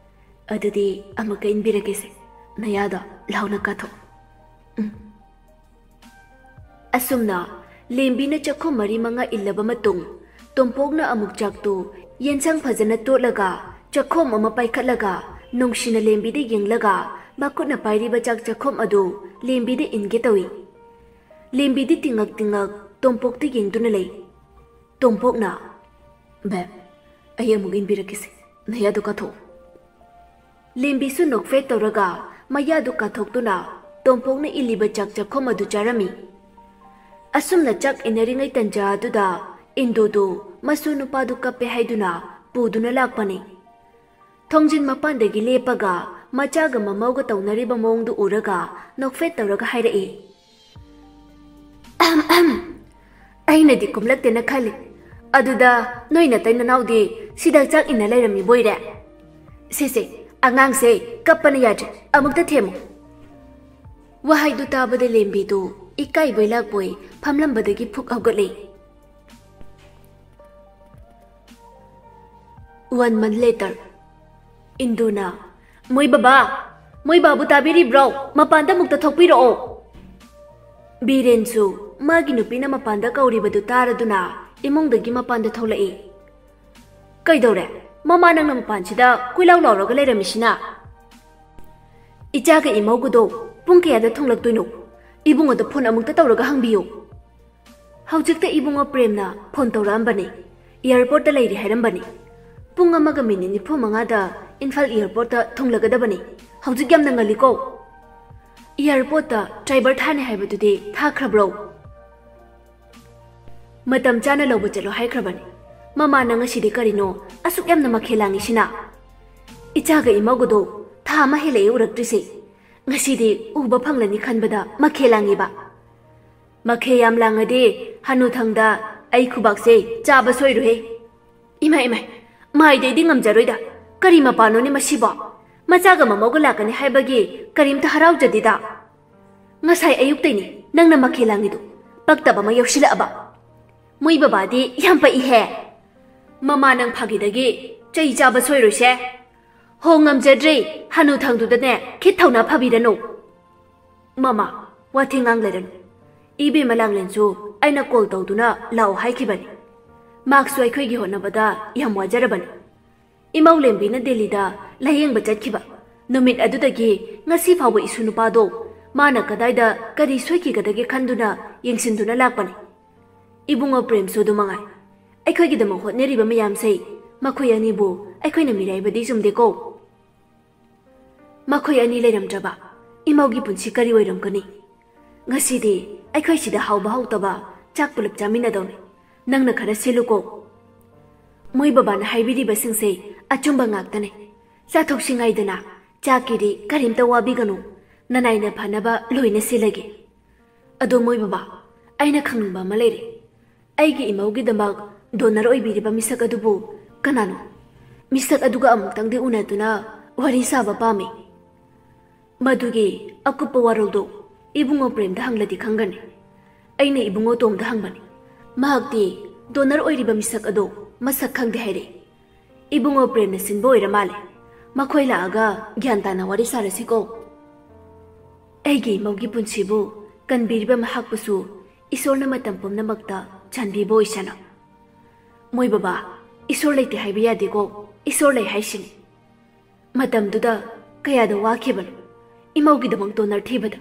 ꯑꯗꯨꯗꯤ ꯑꯃꯨꯛꯀ ꯏꯟꯕꯤꯔꯒꯦꯁꯦ꯫ ꯅꯌꯥꯗꯣ ꯂꯥꯎꯅ ꯀꯥꯊꯣꯛ꯫ ꯎꯝ꯫ ꯑꯁꯨꯝꯅ ꯂꯦꯝꯕꯤꯅ ꯆꯥꯛꯈꯨꯝ ꯃꯔꯤ ꯃꯉꯥ ꯏꯜꯂꯕ ꯃꯇꯨꯡ, ꯇꯣꯝꯄꯣꯛꯅ ꯑꯃꯨꯛ ꯆꯥꯛꯇꯨ ꯌꯦꯟꯁꯥꯡ ꯐꯖꯅ ꯇꯣꯠꯂꯒ, ꯆꯥꯛꯈꯣꯝ ꯑꯃ ꯄꯥꯏꯈꯠꯂꯒ, ꯅꯨꯡꯁꯤꯅ ꯂꯦꯝꯕꯤꯗ ꯌꯦꯡꯂꯒ, ꯃꯈꯨꯠꯅ ꯄꯥꯏꯔꯤꯕ ꯆꯥꯛ ꯆꯥꯛꯈꯣꯝ ꯑꯗꯨ ꯂꯦꯝꯕꯤꯗ ꯏꯟꯒꯦ ꯇꯧꯏ꯫ ꯂꯦꯝꯕꯤꯗꯤ ꯇꯤꯡꯉꯛ ꯇꯤꯡꯉꯛ ꯇꯣꯝꯄꯣꯛꯇ ꯌꯦꯡꯗꯨꯅ ꯂꯩ꯫ ꯇꯣꯝꯄꯣꯛꯅ, "ꯕꯦꯝ, ꯑꯩ ꯑꯃꯨꯛ ꯏꯟꯕꯤꯔꯛꯀꯦꯁꯦ, ꯅꯌꯥꯗꯨ ꯀꯥꯊꯣꯛꯎ꯫" ꯂꯦꯝꯕꯤꯁꯨ ꯅꯣꯛꯐꯦꯠ ꯇꯧꯔꯒ ꯃꯌꯥꯗꯨ ꯀꯥꯊꯣꯛꯇꯨꯅ ꯇꯣꯝꯄꯣꯛꯅ ꯏꯜꯂꯤꯕ ꯆꯥꯛ ꯆꯥꯛꯈꯣꯝ ꯑꯗꯨ ꯆꯥꯔꯝꯃꯤ꯫ ꯑꯁꯨꯝꯅ ꯆꯥꯛ ꯏꯟꯅꯔꯤꯉꯩ ꯇꯟꯖꯥ ꯑꯗꯨꯗ ꯏꯟꯗꯨꯗꯨ ꯃꯁꯨ ꯅꯨꯄꯥꯗꯨ ꯀꯞꯄꯦ ꯍꯥꯏꯗꯨꯅ ꯄꯨꯗꯨꯅ ꯂꯥꯛꯄꯅꯤ꯫ ꯊꯣꯡꯖꯤꯟ ꯃꯄꯥꯟꯗꯒꯤ ꯂꯦꯞꯄꯒ ꯃꯆꯥꯒ ꯃꯃꯧꯒ ꯇꯧꯅꯔꯤꯕ ꯃꯑꯣꯡꯗꯨ ꯎꯔꯒ ꯅꯣꯛꯐꯦꯠ ꯇꯧꯔꯒ ꯍꯥꯏꯔꯛꯏ, "ꯑꯍꯝ, ꯑꯍꯝ꯫ ꯑꯩꯅꯗꯤ ꯀꯨꯝꯂꯛꯇꯦꯅ ꯈꯜꯂꯤ꯫ ꯑꯗꯨꯗ ꯅꯣꯏ ꯅꯇꯩ ꯅꯅꯥꯎꯗꯤ ꯁꯤꯗ ꯆꯥꯛ ꯏꯟꯅ ꯂꯩꯔꯝꯃꯤꯕꯣꯏꯔꯦ? ꯁꯦ, ꯁꯦ, ꯑꯉꯥꯡꯁꯦ ꯀꯞꯄꯅ ꯌꯥꯗ꯭ꯔꯦ, ꯑꯃꯨꯛꯇ ꯊꯦꯝꯃꯨ꯫" ꯋꯥꯍꯩꯗꯨ ꯇꯥꯕꯗ ꯂꯦꯝꯕꯤꯗꯨ ꯏꯀꯥꯏꯕꯣꯏ ꯂꯥꯛꯄꯣꯏ ꯐꯝꯂꯝꯕꯗꯒꯤ ꯐꯨꯛ ꯍꯧꯒꯠꯂꯤ꯫ One month later. ꯏꯟꯗꯨꯅ, "ꯃꯣꯏ ꯕꯕꯥ, ꯃꯣꯏ ꯕꯥꯕꯨ ꯇꯥꯕꯤꯔꯤꯕ꯭ꯔꯣ? ꯃꯄꯥꯟꯗ ꯑꯃꯨꯛꯇ ꯊꯣꯛꯄꯤꯔꯛꯑꯣ꯫" ꯕꯤꯔꯦꯟꯁꯨ ꯃꯥꯒꯤ ꯅꯨꯄꯤꯅ ꯃꯄꯥꯟꯗ ꯀꯧꯔꯤꯕꯗꯨ ꯇꯥꯔꯗꯨꯅ ꯏꯃꯨꯡꯗꯒꯤ ꯃꯄꯥꯟꯗ ꯊꯣꯛꯂꯛꯏ꯫ "ꯀꯩꯗꯧꯔꯦ? ꯃꯃꯥ ꯅꯪꯅ ꯃꯄꯥꯟꯁꯤꯗ ꯀꯣꯏꯂꯥꯎ ꯂꯥꯎꯔꯒ ꯂꯩꯔꯝꯃꯤꯁꯤꯅ?" "ꯏꯆꯥꯒ ꯏꯃꯧꯒꯗꯣ ꯄꯨꯡ ꯀꯌꯥꯗ ꯊꯨꯡꯂꯛꯇꯣꯏꯅꯣ? ꯏꯕꯨꯡꯉꯣꯗ ꯐꯣꯟ ꯑꯃꯨꯛꯇ ꯇꯧꯔꯒ ꯍꯪꯕꯤꯌꯨ꯫" ꯍꯧꯖꯤꯛꯇ ꯏꯕꯨꯡꯉꯣ ꯄ꯭ꯔꯦꯝꯅ ꯐꯣꯟ ꯇꯧꯔꯛꯑꯝꯕꯅꯤ꯫ ꯑꯦꯌꯥꯔꯄꯣꯔꯠꯇ ꯂꯩꯔꯤ ꯍꯥꯏꯔꯝꯕꯅꯤ꯫ ꯄꯨꯡ ꯑꯃꯒ ꯃꯤꯅꯤꯠ ꯅꯤꯐꯨ ꯃꯉꯥꯗ ꯏꯝꯐꯥꯜ ꯑꯦꯌꯥꯔꯄꯣꯔꯠꯇ ꯊꯨꯡꯂꯒꯗꯕꯅꯤ꯫ ꯍꯧꯖꯤꯛ ꯌꯥꯝꯅ ꯉꯜꯂꯤꯀꯣ꯫ ꯑꯦꯌꯥꯔꯄꯣꯔꯠꯇ ꯗ꯭ꯔꯥꯏꯚꯔ ꯊꯥꯅꯤ ꯍꯥꯏꯕꯗꯨꯗꯤ ꯊꯥꯈ꯭ꯔꯕ꯭ꯔꯣ? ꯃꯇꯝ ꯆꯥꯅ ꯂꯧꯕ ꯆꯠꯂꯣ ꯍꯥꯏꯈ꯭ꯔꯕꯅꯤ꯫ ꯃꯃꯥꯅ ꯉꯁꯤꯗꯤ ꯀꯔꯤꯅꯣ ꯑꯁꯨꯛ ꯌꯥꯝꯅ ꯃꯈꯦꯜ ꯂꯥꯡꯉꯤꯁꯤꯅ? ꯏꯆꯥꯒ ꯏꯃꯧꯒꯗꯣ ꯊꯥ ꯑꯃ ꯍꯦꯜꯂꯛꯑꯦ ꯎꯔꯛꯇ꯭ꯔꯤꯁꯦ꯫ ꯉꯁꯤꯗꯤ ꯎꯕ ꯐꯪꯂꯅꯤ ꯈꯟꯕꯗ ꯃꯈꯦꯜ ꯂꯥꯡꯉꯤꯕ꯫ ꯃꯈꯦ ꯌꯥꯝ ꯂꯥꯡꯉꯗꯤ ꯍꯅꯨꯊꯪꯗ ꯑꯩ ꯈꯨꯕꯥꯛꯁꯦ ꯆꯥꯕ ꯁꯣꯏꯔꯣꯏꯍꯦ꯫ ꯏꯃꯥ, ꯏꯃꯥ, ꯃꯥꯏꯗꯤ ꯑꯩꯗꯤ ꯉꯝꯖꯔꯣꯏꯗ꯫ ꯀꯔꯤ ꯃꯄꯥꯟꯅꯣꯅꯦ ꯃꯁꯤꯕꯣ? ꯃꯆꯥꯒ ꯃꯃꯧꯒ ꯂꯥꯛꯀꯅꯤ ꯍꯥꯏꯕꯒꯤ ꯀꯔꯤꯝꯇ ꯍꯔꯥꯎꯖꯗꯦꯗ꯫ ꯉꯁꯥꯏ ꯑꯌꯨꯛꯇꯩꯅꯦ ꯅꯪꯅ ꯃꯈꯦ ꯂꯥꯡꯉꯤꯗꯣ꯫ ꯄꯛꯇꯕ ꯑꯃ ꯌꯥꯎꯁꯤꯜꯂꯛꯑꯕ꯫ ꯃꯣꯏ ꯕꯕꯥꯗꯤ ꯌꯥꯝ ꯄꯛꯏꯍꯦ꯫ ꯃꯃꯥ ꯅꯪ ꯐꯥꯒꯤꯗꯒꯤ ꯆꯩ ꯆꯥꯕ ꯁꯣꯏꯔꯣꯏꯁꯦ꯫ ꯍꯣ, ꯉꯝꯖꯗ꯭ꯔꯦ꯫ ꯍꯅꯨ ꯊꯪꯗꯨꯗꯅꯦ ꯈꯤꯠ ꯊꯧꯅꯥ ꯐꯕꯤꯔꯅꯨ꯫ ꯃꯃꯥ, ꯋꯥꯊꯤ ꯉꯥꯡ ꯂꯩꯔꯅꯨ꯫ ꯏꯕꯦꯝꯃ ꯂꯥꯡꯂꯦꯟꯁꯨ ꯑꯩꯅ ꯀꯣꯜ ꯇꯧꯗꯨꯅ ꯂꯥꯛꯑꯣ ꯍꯥꯏꯈꯤꯕꯅꯤ꯫ ꯃꯍꯥꯛꯁꯨ ꯑꯩꯈꯣꯏꯒꯤ ꯍꯣꯠꯅꯕꯗ ꯌꯥꯝ ꯋꯥꯖꯔꯕꯅꯤ꯫ ꯏꯃꯧ ꯂꯦꯝꯕꯤꯅ ꯗꯦꯜꯂꯤꯗ ꯂꯥꯌꯦꯡꯕ ꯆꯠꯈꯤꯕ ꯅꯨꯃꯤꯠ ꯑꯗꯨꯗꯒꯤ ꯉꯁꯤ ꯐꯥꯎꯕ ꯏꯁꯨ ꯅꯨꯄꯥꯗꯣ ꯃꯥꯅ ꯀꯗꯥꯏꯗ ꯀꯔꯤ ꯁꯣꯏꯈꯤꯒꯗꯒꯦ ꯈꯟꯗꯨꯅ ꯌꯦꯡꯁꯤꯟꯗꯨꯅ ꯂꯥꯛꯄꯅꯤ꯫ ꯏꯕꯨꯡꯉꯣ ꯄ꯭ꯔꯦꯝꯁꯨ ꯑꯗꯨ ꯃꯉꯥꯏ꯫ ꯑꯩꯈꯣꯏꯒꯤꯗꯃꯛ ꯍꯣꯠꯅꯔꯤꯕ ꯃꯌꯥꯝꯁꯦ ꯃꯈꯣꯏ ꯑꯅꯤꯕꯨ ꯑꯩꯈꯣꯏꯅ ꯃꯤꯔꯥꯏꯕꯗꯤ ꯆꯨꯝꯗꯦꯀꯣ꯫ ꯃꯈꯣꯏ ꯑꯅꯤ ꯂꯩꯔꯝꯗ꯭ꯔꯕ ꯏꯃꯧꯒꯤ ꯄꯨꯟꯁꯤ ꯀꯔꯤ ꯑꯣꯏꯔꯝꯒꯅꯤ? ꯉꯁꯤꯗꯤ ꯑꯩꯈꯣꯏ ꯁꯤꯗ ꯍꯥꯎꯕ ꯍꯥꯎꯇꯕ ꯆꯥꯛ ꯄꯨꯂꯞ ꯆꯥꯃꯤꯟꯅꯗꯧꯅꯤ꯫ ꯅꯪꯅ ꯈꯔ ꯁꯤꯜꯂꯨꯀꯣ꯫ ꯃꯣꯏ ꯕꯕꯥꯅ ꯍꯥꯏꯕꯤꯔꯤꯕꯁꯤꯡꯁꯦ ꯑꯆꯨꯝꯕ ꯉꯥꯛꯇꯅꯦ꯫ ꯆꯥꯊꯣꯛꯁꯤ ꯉꯥꯏꯗꯅ꯫ ꯆꯥꯛꯀꯤꯗꯤ ꯀꯔꯤꯝꯇ ꯋꯥꯕꯤꯒꯅꯨ꯫ ꯅꯅꯥꯏꯅ ꯐꯅꯕ ꯂꯣꯏꯅ ꯁꯤꯜꯂꯒꯦ꯫ ꯑꯗꯣ ꯃꯣꯏ ꯕꯕꯥ, ꯑꯩꯅ ꯈꯪꯅꯤꯡꯕ ꯑꯃ ꯂꯩꯔꯦ꯫ ꯑꯩꯒꯤ ꯏꯃꯧꯒꯤꯗꯃꯛ ꯗꯣꯅꯔ ꯑꯣꯏꯕꯤꯔꯤꯕ ꯃꯤꯁꯛ ꯑꯗꯨꯕꯨ ꯀꯅꯥꯅꯣ? ꯃꯤꯁꯛ ꯑꯗꯨꯒ ꯑꯃꯨꯛꯇꯪꯗꯤ ꯎꯅꯗꯨꯅ ꯋꯥꯔꯤ ꯁꯥꯕ ꯄꯥꯝꯃꯤ꯫ ꯃꯗꯨꯒꯤ ꯑꯀꯨꯞꯄ ꯋꯥꯔꯣꯜꯗꯨ ꯏꯕꯨꯡꯉꯣ ꯄ꯭ꯔꯦꯝꯗ ꯍꯪꯂꯗꯤ ꯈꯪꯒꯅꯤ꯫ ꯑꯩꯅ ꯏꯕꯨꯡꯉꯣ ꯇꯣꯝꯗ ꯍꯪꯕꯅꯤ꯫ ꯃꯍꯥꯛꯇꯤ ꯗꯣꯅꯔ ꯑꯣꯏꯔꯤꯕ ꯃꯤꯁꯛ ꯑꯗꯣ ꯃꯁꯛ ꯈꯪꯗꯦ ꯍꯥꯏꯔꯛꯏ꯫ ꯏꯕꯨꯡꯉꯣ ꯄ꯭ꯔꯦꯝꯅ ꯁꯤꯟꯕ ꯑꯣꯏꯔ ꯃꯥꯜꯂꯦ꯫ ꯃꯈꯣꯏ ꯂꯥꯛꯑꯒ ꯒ꯭ꯌꯥꯟ ꯇꯥꯅ ꯋꯥꯔꯤ ꯁꯥꯔꯁꯤꯀꯣ꯫ ꯑꯩꯒꯤ ꯏꯃꯧꯒꯤ ꯄꯨꯟꯁꯤꯕꯨ ꯀꯟꯕꯤꯔꯤꯕ ꯃꯍꯥꯛꯄꯨꯁꯨ ꯏꯁꯣꯔꯅ ꯃꯇꯝ ꯄꯨꯝꯅꯃꯛꯇ ꯆꯥꯟꯕꯤꯕ ꯑꯣꯏꯁꯅꯨ꯫ ꯃꯣꯏ ꯕꯕꯥ, ꯏꯁꯣꯔ ꯂꯩꯇꯦ ꯍꯥꯏꯕ ꯌꯥꯗꯦꯀꯣ, ꯏꯁꯣꯔ ꯂꯩ ꯍꯥꯏꯁꯤꯅꯤ꯫ ꯃꯇꯝꯗꯨꯗ ꯀꯌꯥꯗ ꯋꯥꯈꯤꯕꯅꯣ ꯏꯃꯧꯒꯤꯗꯃꯛ ꯗꯣꯅꯔ ꯊꯤꯕꯗ꯫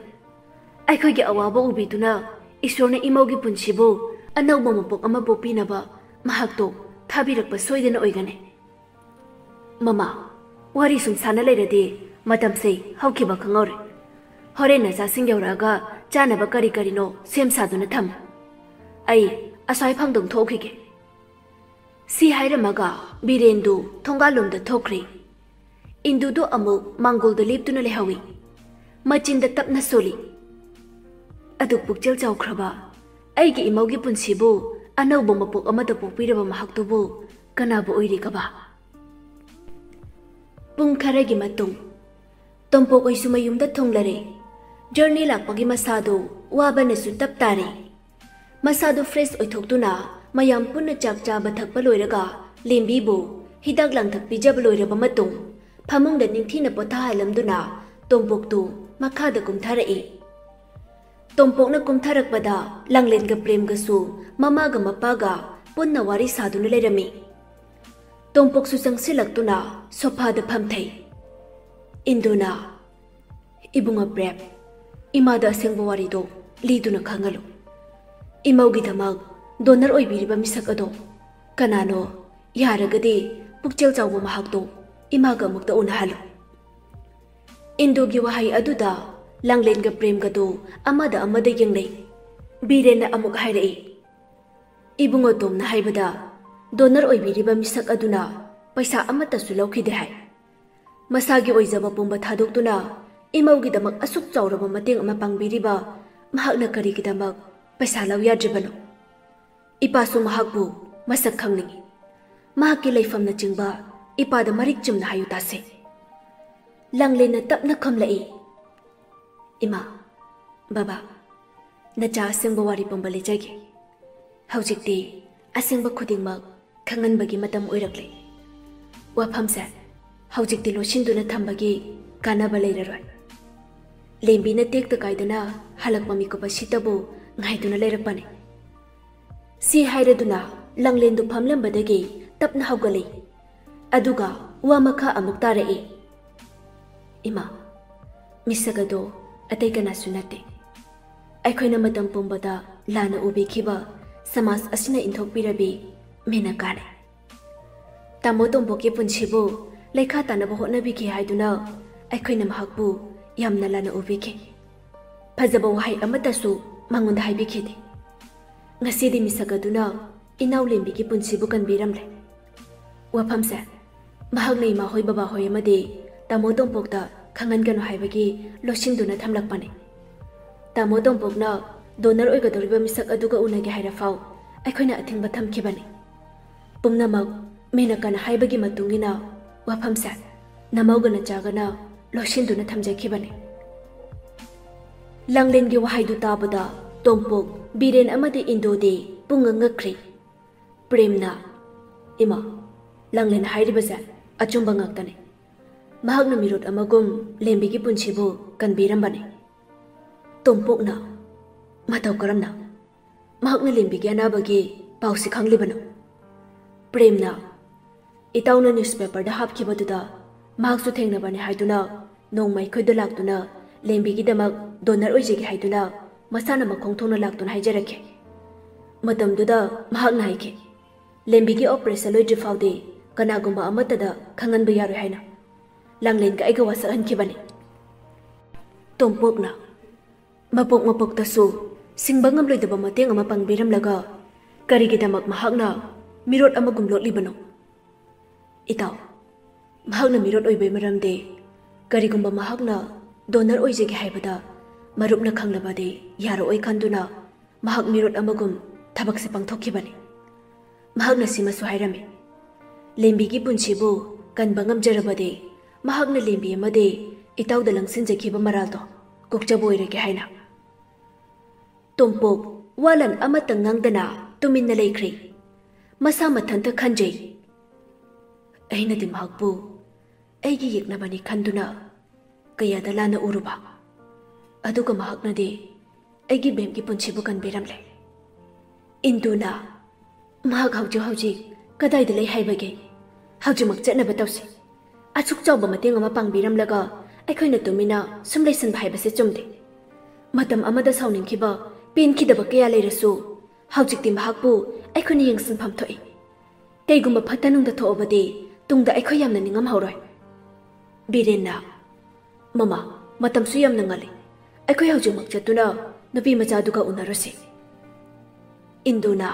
ꯑꯩꯈꯣꯏꯒꯤ ꯑꯋꯥꯕ ꯎꯕꯤꯗꯨꯅ ꯏꯁꯣꯔꯅ ꯏꯃꯧꯒꯤ ꯄꯨꯟꯁꯤꯕꯨ ꯑꯅꯧꯕ ꯃꯄꯣꯛ ꯑꯃ ꯄꯣꯛꯄꯤꯅꯕ ꯃꯍꯥꯛꯇꯣ ꯊꯥꯕꯤꯔꯛꯄ ꯁꯣꯏꯗꯅ ꯑꯣꯏꯒꯅꯤ꯫ ꯃꯃꯥ, ꯋꯥꯔꯤ ꯁꯨꯝ ꯁꯥꯟꯅ ꯂꯩꯔꯗꯤ ꯃꯇꯝꯁꯦ ꯍꯧꯈꯤꯕ ꯈꯪꯍꯧꯔꯦ꯫ ꯍꯣꯔꯦꯟ ꯅꯆꯥꯁꯤꯡ ꯌꯧꯔꯛꯑꯒ ꯆꯥꯅꯕ ꯀꯔꯤ ꯀꯔꯤꯅꯣ ꯁꯦꯝ ꯁꯥꯗꯨꯅ ꯊꯝꯃꯨ꯫ ꯑꯩ ꯑꯁ꯭ꯋꯥꯏ ꯐꯥꯡꯗꯣꯡ ꯊꯣꯛꯈꯤꯒꯦ꯫ ꯁꯤ ꯍꯥꯏꯔꯝꯃꯒ ꯕꯤꯔꯦꯟꯗꯨ ꯊꯣꯡꯒꯥꯜꯂꯣꯝꯗ ꯊꯣꯛꯈ꯭ꯔꯦ꯫ ꯏꯟꯗꯨꯗꯨ ꯑꯃꯨꯛ ꯃꯥꯡꯒꯣꯜꯗ ꯂꯦꯞꯇꯨꯅ ꯂꯩꯍꯧꯏ꯫ ꯃꯆꯤꯟꯗ ꯇꯞꯅ ꯁꯣꯜꯂꯤ꯫ ꯑꯗꯨꯛ ꯄꯨꯛꯆꯦꯜ ꯆꯥꯎꯈ꯭ꯔꯕ ꯑꯩꯒꯤ ꯏꯃꯧꯒꯤ ꯄꯨꯟꯁꯤꯕꯨ ꯑꯅꯧꯕ ꯃꯄꯣꯛ ꯑꯃꯗ ꯄꯣꯛꯄꯤꯔꯕ ꯃꯍꯥꯛꯇꯨꯕꯨ ꯀꯅꯥꯕꯨ ꯑꯣꯏꯔꯤꯒꯕ? ꯄꯨꯡ ꯈꯔꯒꯤ ꯃꯇꯨꯡ ꯇꯣꯝꯄꯣꯛ ꯑꯣꯏꯁꯨ ꯃꯌꯨꯝꯗ ꯊꯨꯡꯂꯔꯦ꯫ ꯖꯔꯅꯤ ꯂꯥꯛꯄꯒꯤ ꯃꯁꯥꯗꯨ ꯋꯥꯕꯅꯁꯨ ꯇꯞ ꯇꯥꯔꯦ꯫ ꯃꯁꯥꯗꯨ ꯐ꯭ꯔꯦꯁ ꯑꯣꯏꯊꯣꯛꯇꯨꯅ ꯃꯌꯥꯝ ꯄꯨꯟꯅ ꯆꯥꯛ ꯆꯥꯕ ꯊꯛꯄ ꯂꯣꯏꯔꯒ ꯂꯦꯝꯕꯤꯕꯨ ꯍꯤꯗꯥꯛ ꯂꯥꯡꯊꯛ ꯄꯤꯖꯕ ꯂꯣꯏꯔꯕ ꯃꯇꯨꯡ ꯐꯃꯨꯡꯗ ꯅꯤꯡꯊꯤꯅ ꯄꯣꯊꯥꯍꯜꯂꯝꯗꯨꯅ ꯇꯣꯝꯄꯣꯛꯇꯨ ꯃꯈꯥꯗ ꯀꯨꯝꯊꯔꯛꯏ꯫ ꯇꯣꯝꯄꯣꯛꯅ ꯀꯨꯝꯊꯔꯛꯄꯗ ꯂꯥꯡꯂꯦꯟꯒ ꯄ꯭ꯔꯦꯝꯒꯁꯨ ꯃꯃꯥꯒ ꯃꯄꯥꯒ ꯄꯨꯟꯅ ꯋꯥꯔꯤ ꯁꯥꯗꯨꯅ ꯂꯩꯔꯝꯃꯤ꯫ ꯇꯣꯝꯄꯣꯛꯁꯨ ꯆꯪꯁꯤꯜꯂꯛꯇꯨꯅ ꯁꯣꯐꯥꯗ ꯐꯝꯊꯩ꯫ ꯏꯟꯗꯨꯅ, "ꯏꯕꯨꯡꯉꯣ ꯄ꯭ꯔꯦꯝ, ꯏꯃꯥꯗ ꯑꯁꯦꯡꯕ ꯋꯥꯔꯤꯗꯣ ꯂꯤꯗꯨꯅ ꯈꯪꯍꯜꯂꯨ꯫ ꯏꯃꯧꯒꯤꯗꯃꯛ ꯗꯣꯅꯔ ꯑꯣꯏꯕꯤꯔꯤꯕ ꯃꯤꯁꯛ ꯑꯗꯣ ꯀꯅꯥꯅꯣ? ꯌꯥꯔꯒꯗꯤ ꯄꯨꯛꯆꯦꯜ ꯆꯥꯎꯕ ꯃꯍꯥꯛꯇꯣ ꯏꯃꯥꯒ ꯑꯃꯨꯛꯇ ꯎꯅꯍꯜꯂꯨ꯫" ꯏꯟꯗꯨꯒꯤ ꯋꯥꯍꯩ ꯑꯗꯨꯗ ꯂꯥꯡꯂꯦꯟꯒ ꯄ꯭ꯔꯦꯝꯒꯗꯨ ꯑꯃꯗ ꯑꯃꯗ ꯌꯦꯡꯅꯩ꯫ ꯕꯤꯔꯦꯟꯅ ꯑꯃꯨꯛ ꯍꯥꯏꯔꯛꯏ, "ꯏꯕꯨꯡꯉꯣ ꯇꯣꯝꯅ ꯍꯥꯏꯕꯗ ꯗꯣꯅꯔ ꯑꯣꯏꯕꯤꯔꯤꯕ ꯃꯤꯁꯛ ꯑꯗꯨꯅ ꯄꯩꯁꯥ ꯑꯃꯠꯇꯁꯨ ꯂꯧꯈꯤꯗꯦ ꯍꯥꯏ꯫ ꯃꯁꯥꯒꯤ ꯑꯣꯏꯖꯕ ꯄꯨꯝꯕ ꯊꯥꯗꯣꯛꯇꯨꯅ ꯏꯃꯧꯒꯤꯗꯃꯛ ꯑꯁꯨꯛ ꯆꯥꯎꯔꯕ ꯃꯇꯦꯡ ꯑꯃ ꯄꯥꯡꯕꯤꯔꯤꯕ ꯃꯍꯥꯛꯅ ꯀꯔꯤꯒꯤꯗꯃꯛ ꯄꯩꯁꯥ ꯂꯧ ꯌꯥꯗ꯭ꯔꯤꯕꯅꯣ? ꯏꯄꯥꯁꯨ ꯃꯍꯥꯛꯄꯨ ꯃꯁꯛ ꯈꯪꯅꯤꯡꯏ꯫ ꯃꯍꯥꯛꯀꯤ ꯂꯩꯐꯝꯅꯆꯤꯡꯕ ꯏꯄꯥꯗ ꯃꯔꯤꯛ ꯆꯨꯝꯅ ꯍꯥꯏꯌꯨ ꯇꯥꯁꯦ꯫" ꯂꯥꯡꯂꯦꯟꯅ ꯇꯞꯅ ꯈꯨꯝꯂꯛꯏ, "ꯏꯃꯥ, ꯕꯕꯥ, ꯅꯆꯥ ꯑꯁꯦꯡꯕ ꯋꯥꯔꯤ ꯄꯨꯝꯕ ꯂꯤꯖꯒꯦ꯫ ꯍꯧꯖꯤꯛꯇꯤ ꯑꯁꯦꯡꯕ ꯈꯨꯗꯤꯡꯃꯛ ꯈꯪꯍꯟꯕꯒꯤ ꯃꯇꯝ ꯑꯣꯏꯔꯛꯂꯦ꯫ ꯋꯥꯐꯝꯁꯦ ꯍꯧꯖꯤꯛꯇꯤ ꯂꯣꯠꯁꯤꯟꯗꯨꯅ ꯊꯝꯕꯒꯤ ꯀꯥꯟꯅꯕ ꯂꯩꯔꯔꯣꯏ꯫ ꯂꯦꯝꯕꯤꯅ ꯇꯦꯛꯇ ꯀꯥꯏꯗꯅ ꯍꯜꯂꯛꯄ ꯃꯤꯀꯨꯞ ꯑꯁꯤꯇꯕꯨ ꯉꯥꯏꯗꯨꯅ ꯂꯩꯔꯛꯄꯅꯤ꯫" ꯁꯤ ꯍꯥꯏꯔꯗꯨꯅ ꯂꯥꯡꯂꯦꯟꯗꯨ ꯐꯝꯂꯝꯕꯗꯒꯤ ꯇꯞꯅ ꯍꯧꯒꯠꯂꯛꯏ꯫ ꯑꯗꯨꯒ ꯋꯥ ꯃꯈꯥ ꯑꯃꯨꯛ ꯇꯥꯔꯛꯏ, "ꯏꯃꯥ, ꯃꯤꯁꯛ ꯑꯗꯣ ꯑꯇꯩ ꯀꯅꯥꯁꯨ ꯅꯠꯇꯦ꯫ ꯑꯩꯈꯣꯏꯅ ꯃꯇꯝ ꯄꯨꯝꯕꯗ ꯂꯥꯟꯅ ꯎꯕꯤꯈꯤꯕ ꯁꯃꯥꯖ ꯑꯁꯤꯅ ꯏꯟꯊꯣꯛꯄꯤꯔꯕꯤ ꯃꯦꯅꯀꯥꯅꯤ꯫ ꯇꯥꯃꯣ ꯇꯣꯝꯄꯣꯛꯀꯤ ꯄꯨꯟꯁꯤꯕꯨ ꯂꯩꯈꯥ ꯇꯥꯅꯕ ꯍꯣꯠꯅꯕꯤꯈꯤ ꯍꯥꯏꯗꯨꯅ ꯑꯩꯈꯣꯏꯅ ꯃꯍꯥꯛꯄꯨ ꯌꯥꯝꯅ ꯂꯥꯟꯅ ꯎꯕꯤꯈꯤ꯫ ꯐꯖꯕ ꯋꯥꯍꯩ ꯑꯃꯠꯇꯁꯨ ꯃꯉꯣꯟꯗ ꯍꯥꯏꯕꯤꯈꯤꯗꯦ꯫ ꯉꯁꯤꯗꯤ ꯃꯤꯁꯛ ꯑꯗꯨꯅ ꯏꯅꯥꯎ ꯂꯦꯝꯕꯤꯒꯤ ꯄꯨꯟꯁꯤꯕꯨ ꯀꯟꯕꯤꯔꯝꯂꯦ꯫ ꯋꯥꯐꯝꯁꯦ ꯃꯍꯥꯛꯅ ꯏꯃꯥꯍꯣꯏ ꯕꯕꯥꯍꯣꯏ ꯑꯃꯗꯤ ꯇꯥꯃꯣ ꯇꯣꯝꯄꯣꯛꯇ ꯈꯪꯍꯟꯒꯅꯨ ꯍꯥꯏꯕꯒꯤ ꯂꯣꯠꯁꯤꯟꯗꯨꯅ ꯊꯝꯂꯛꯄꯅꯤ꯫ ꯇꯥꯃꯣ ꯇꯣꯝꯄꯣꯛꯅ ꯗꯣꯅꯔ ꯑꯣꯏꯒꯗꯧꯔꯤꯕ ꯃꯤꯁꯛ ꯑꯗꯨꯒ ꯎꯅꯒꯦ ꯍꯥꯏꯔꯐꯥꯎ ꯑꯩꯈꯣꯏꯅ ꯑꯊꯤꯡꯕ ꯊꯝꯈꯤꯕꯅꯤ꯫ ꯄꯨꯝꯅꯃꯛ ꯃꯦꯅꯀꯥꯅ ꯍꯥꯏꯕꯒꯤ ꯃꯇꯨꯡ ꯏꯟꯅ ꯋꯥꯐꯝꯁꯦ ꯅꯃꯧꯒ ꯅꯆꯥꯒꯅ ꯂꯣꯠꯁꯤꯟꯗꯨꯅ ꯊꯝꯖꯈꯤꯕꯅꯤ꯫" ꯂꯥꯡꯂꯦꯟꯒꯤ ꯋꯥꯍꯩꯗꯨ ꯇꯥꯕꯗ ꯇꯣꯝꯄꯣꯛ, ꯕꯤꯔꯦꯟ ꯑꯃꯗꯤ ꯏꯟꯗꯣꯗꯤ ꯄꯨꯡꯉꯛ ꯉꯛꯈ꯭ꯔꯤ꯫ ꯄ꯭ꯔꯦꯝꯅ, "ꯏꯃꯥ, ꯂꯥꯡꯂꯦꯟ ꯍꯥꯏꯔꯤꯕꯁꯦ ꯑꯆꯨꯝꯕ ꯉꯥꯛꯇꯅꯤ꯫ ꯃꯍꯥꯛꯅ ꯃꯤꯔꯣꯠ ꯑꯃꯒꯨꯝ ꯂꯦꯝꯕꯤꯒꯤ ꯄꯨꯟꯁꯤꯕꯨ ꯀꯟꯕꯤꯔꯝꯕꯅꯤ꯫ ꯇꯣꯝꯄꯣꯛꯅ, "ꯃꯇꯧ ꯀꯔꯝꯅ ꯃꯍꯥꯛꯅ ꯂꯦꯝꯕꯤꯒꯤ ꯑꯅꯥꯕꯒꯤ ꯄꯥꯎꯁꯤ ꯈꯪꯂꯤꯕꯅꯣ?" ꯄ꯭ꯔꯦꯝꯅ, "ꯏꯇꯥꯎꯅ ꯅ꯭ꯌꯨꯁꯄꯦꯄꯔꯗ ꯍꯥꯞꯈꯤꯕꯗꯨꯗ ꯃꯍꯥꯛꯁꯨ ꯊꯦꯡꯅꯕꯅꯤ ꯍꯥꯏꯗꯨꯅ ꯅꯣꯡꯃ ꯑꯩꯈꯣꯏꯗ ꯂꯥꯛꯇꯨꯅ ꯂꯦꯝꯕꯤꯒꯤꯗꯃꯛ ꯗꯣꯅꯔ ꯑꯣꯏꯖꯒꯦ ꯍꯥꯏꯗꯨꯅ ꯃꯁꯥꯅ ꯃꯈꯣꯡ ꯊꯣꯡꯅ ꯂꯥꯛꯇꯨꯅ ꯍꯥꯏꯖꯔꯛꯈꯤ꯫ ꯃꯇꯝꯗꯨꯗ ꯃꯍꯥꯛꯅ ꯍꯥꯏꯈꯤ, 'ꯂꯦꯝꯕꯤꯒꯤ ꯑꯣꯄꯔꯦꯁꯟ ꯂꯣꯏꯗ꯭ꯔꯤ ꯐꯥꯎꯗꯤ ꯀꯅꯥꯒꯨꯝꯕ ꯑꯃꯠꯇꯗ ꯈꯪꯍꯟꯕ ꯌꯥꯔꯣꯏ' ꯍꯥꯏꯅ꯫ ꯂꯥꯡꯂꯦꯟꯒ ꯑꯩꯒ ꯋꯥꯁꯛꯍꯟꯈꯤꯕꯅꯤ꯫" ꯇꯣꯝꯄꯣꯛꯅ, "ꯃꯄꯣꯛ ꯃꯄꯣꯛꯇꯁꯨ ꯁꯤꯡꯕ ꯉꯝꯂꯣꯏꯗꯕ ꯃꯇꯦꯡ ꯑꯃ ꯄꯥꯡꯕꯤꯔꯝꯂꯒ ꯀꯔꯤꯒꯤꯗꯃꯛ ꯃꯍꯥꯛꯅ ꯃꯤꯔꯣꯠ ꯑꯃꯒꯨꯝ ꯂꯣꯠꯂꯤꯕꯅꯣ?" ꯏꯇꯥꯎ, ꯃꯍꯥꯛꯅ ꯃꯤꯔꯣꯠ ꯑꯣꯏꯕꯩ ꯃꯔꯝꯗꯤ ꯀꯔꯤꯒꯨꯝꯕ ꯃꯍꯥꯛꯅ ꯗꯣꯅꯔ ꯑꯣꯏꯖꯒꯦ ꯍꯥꯏꯕꯗ ꯃꯔꯨꯞꯅ ꯈꯪꯂꯕꯗꯤ ꯌꯥꯔꯛꯑꯣꯏ ꯈꯟꯗꯨꯅ ꯃꯍꯥꯛ ꯃꯤꯔꯣꯠ ꯑꯃꯒꯨꯝ ꯊꯕꯛꯁꯦ ꯄꯥꯡꯊꯣꯛꯈꯤꯕꯅꯤ꯫ ꯃꯍꯥꯛꯅ ꯁꯤꯃꯁꯨ ꯍꯥꯏꯔꯝꯃꯤ, "ꯂꯦꯝꯕꯤꯒꯤ ꯄꯨꯟꯁꯤꯕꯨ ꯀꯟꯕ ꯉꯝꯖꯔꯕꯗꯤ ꯃꯍꯥꯛꯅ ꯂꯦꯝꯕꯤ ꯑꯃꯗꯤ ꯏꯇꯥꯎꯗ ꯂꯪꯁꯤꯟꯖꯈꯤꯕ ꯃꯔꯥꯜꯗꯣ ꯀꯣꯛꯆꯕ ꯑꯣꯏꯔꯒꯦ" ꯍꯥꯏꯅ꯫ ꯇꯣꯝꯄꯣꯛ ꯋꯥꯂꯟ ꯑꯃꯠꯇ ꯉꯥꯡꯗꯅ ꯇꯨꯃꯤꯟꯅ ꯂꯩꯈ꯭ꯔꯦ꯫ ꯃꯁꯥ ꯃꯊꯟꯇ ꯈꯟꯖꯩ, "ꯑꯩꯅꯗꯤ ꯃꯍꯥꯛꯄꯨ ꯑꯩꯒꯤ ꯌꯦꯛꯅꯕꯅꯤ ꯈꯟꯗꯨꯅ ꯀꯌꯥꯗ ꯂꯥꯟꯅ ꯎꯔꯨꯕ, ꯑꯗꯨꯒ ꯃꯍꯥꯛꯅꯗꯤ ꯑꯩꯒꯤ ꯕꯦꯝꯒꯤ ꯄꯨꯟꯁꯤꯕꯨ ꯀꯟꯕꯤꯔꯝꯂꯦ꯫" ꯏꯟꯗꯨꯅ, "ꯃꯍꯥꯛ ꯍꯧꯖꯤꯛ ꯍꯧꯖꯤꯛ ꯀꯗꯥꯏꯗ ꯂꯩ ꯍꯥꯏꯕꯒꯦ? ꯍꯧꯖꯤꯛꯃꯛ ꯆꯠꯅꯕ ꯇꯧꯁꯤ꯫ ꯑꯁꯨꯛ ꯆꯥꯎꯕ ꯃꯇꯦꯡ ꯑꯃ ꯄꯥꯡꯕꯤꯔꯝꯂꯒ ꯑꯩꯈꯣꯏꯅ ꯇꯨꯃꯤꯟꯅ ꯁꯨꯝ ꯂꯩꯁꯤꯟꯕ ꯍꯥꯏꯕꯁꯦ ꯆꯨꯝꯗꯦ꯫ ꯃꯇꯝ ꯑꯃꯗ ꯁꯥꯎꯅꯤꯡꯈꯤꯕ, ꯄꯦꯟꯈꯤꯗꯕ ꯀꯌꯥ ꯂꯩꯔꯁꯨ ꯍꯧꯖꯤꯛꯇꯤ ꯃꯍꯥꯛꯄꯨ ꯑꯩꯈꯣꯏꯅ ꯌꯦꯡꯁꯤꯟꯐꯝ ꯊꯣꯛꯏ꯫ ꯀꯩꯒꯨꯝꯕ ꯐꯠꯇ ꯅꯨꯡꯗ ꯊꯣꯛꯑꯕꯗꯤ ꯇꯨꯡꯗ ꯑꯩꯈꯣꯏ ꯌꯥꯝꯅ ꯅꯤꯡꯉꯝꯍꯧꯔꯣꯏ꯫" ꯕꯤꯔꯦꯟꯅ, "ꯃꯃꯥ, ꯃꯇꯝꯁꯨ ꯌꯥꯝꯅ ꯉꯜꯂꯤ꯫ ꯑꯩꯈꯣꯏ ꯍꯧꯖꯤꯛꯃꯛ ꯆꯠꯇꯨꯅ ꯅꯨꯄꯤ ꯃꯆꯥꯗꯨꯒ ꯎꯅꯔꯨꯁꯤ꯫" ꯏꯟꯗꯨꯅ,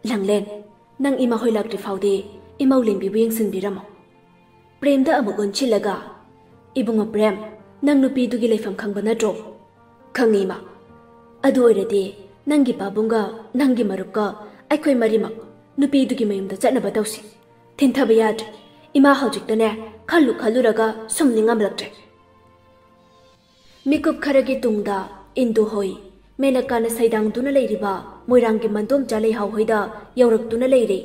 "ꯂꯥꯡꯂꯦꯟ, ꯅꯪ ꯏꯃꯥ ꯍꯣꯏ ꯂꯥꯛꯇ꯭ꯔꯤ ꯐꯥꯎꯗꯤ ꯏꯃꯧ ꯂꯦꯝꯕꯤꯕꯨ ꯌꯦꯡꯁꯤꯟꯕꯤꯔꯝꯃꯣ꯫" ꯄ꯭ꯔꯦꯝꯗ ꯑꯃꯨꯛ ꯑꯣꯟꯁꯤꯜꯂꯒ, "ꯏꯕꯨꯡꯉꯣ ꯄ꯭ꯔꯦꯝ, ꯅꯪ ꯅꯨꯄꯤꯗꯨꯒꯤ ꯂꯩꯐꯝ ꯈꯪꯕ ꯅꯠꯇ꯭ꯔꯣ?" "ꯈꯪꯉꯤ, ꯏꯃꯥ꯫ ꯑꯗꯨ ꯑꯣꯏꯔꯗꯤ ꯅꯪꯒꯤ ꯄꯥꯕꯨꯡꯒ ꯅꯪꯒꯤ ꯃꯔꯨꯞꯀ ꯑꯩꯈꯣꯏ ꯃꯔꯤꯃꯛ ꯅꯨꯄꯤꯗꯨꯒꯤ ꯃꯌꯨꯝꯗ ꯆꯠꯅꯕ ꯇꯧꯁꯤ꯫ ꯊꯤꯟꯊꯕ ꯌꯥꯗ꯭ꯔꯦ꯫ ꯏꯃꯥ ꯍꯧꯖꯤꯛꯇꯅꯦ ꯈꯜꯂꯨ ꯈꯜꯂꯨꯔꯒ ꯁꯨꯝ ꯅꯤꯡꯉꯝꯂꯛꯇ꯭ꯔꯦ꯫" ꯃꯤꯀꯨꯞ ꯈꯔꯒꯤ ꯇꯨꯡꯗ ꯏꯟꯗꯨ ꯍꯣꯏ, ꯃꯦꯅꯀꯥꯅ ꯁꯩꯗꯥꯡꯗꯨꯅ ꯂꯩꯔꯤꯕ ꯃꯣꯏꯔꯥꯡꯒꯤ ꯃꯟꯗꯣꯝꯆꯥ ꯂꯩꯍꯥꯎ ꯍꯣꯏꯗ ꯌꯧꯔꯛꯇꯨꯅ ꯂꯩꯔꯦ꯫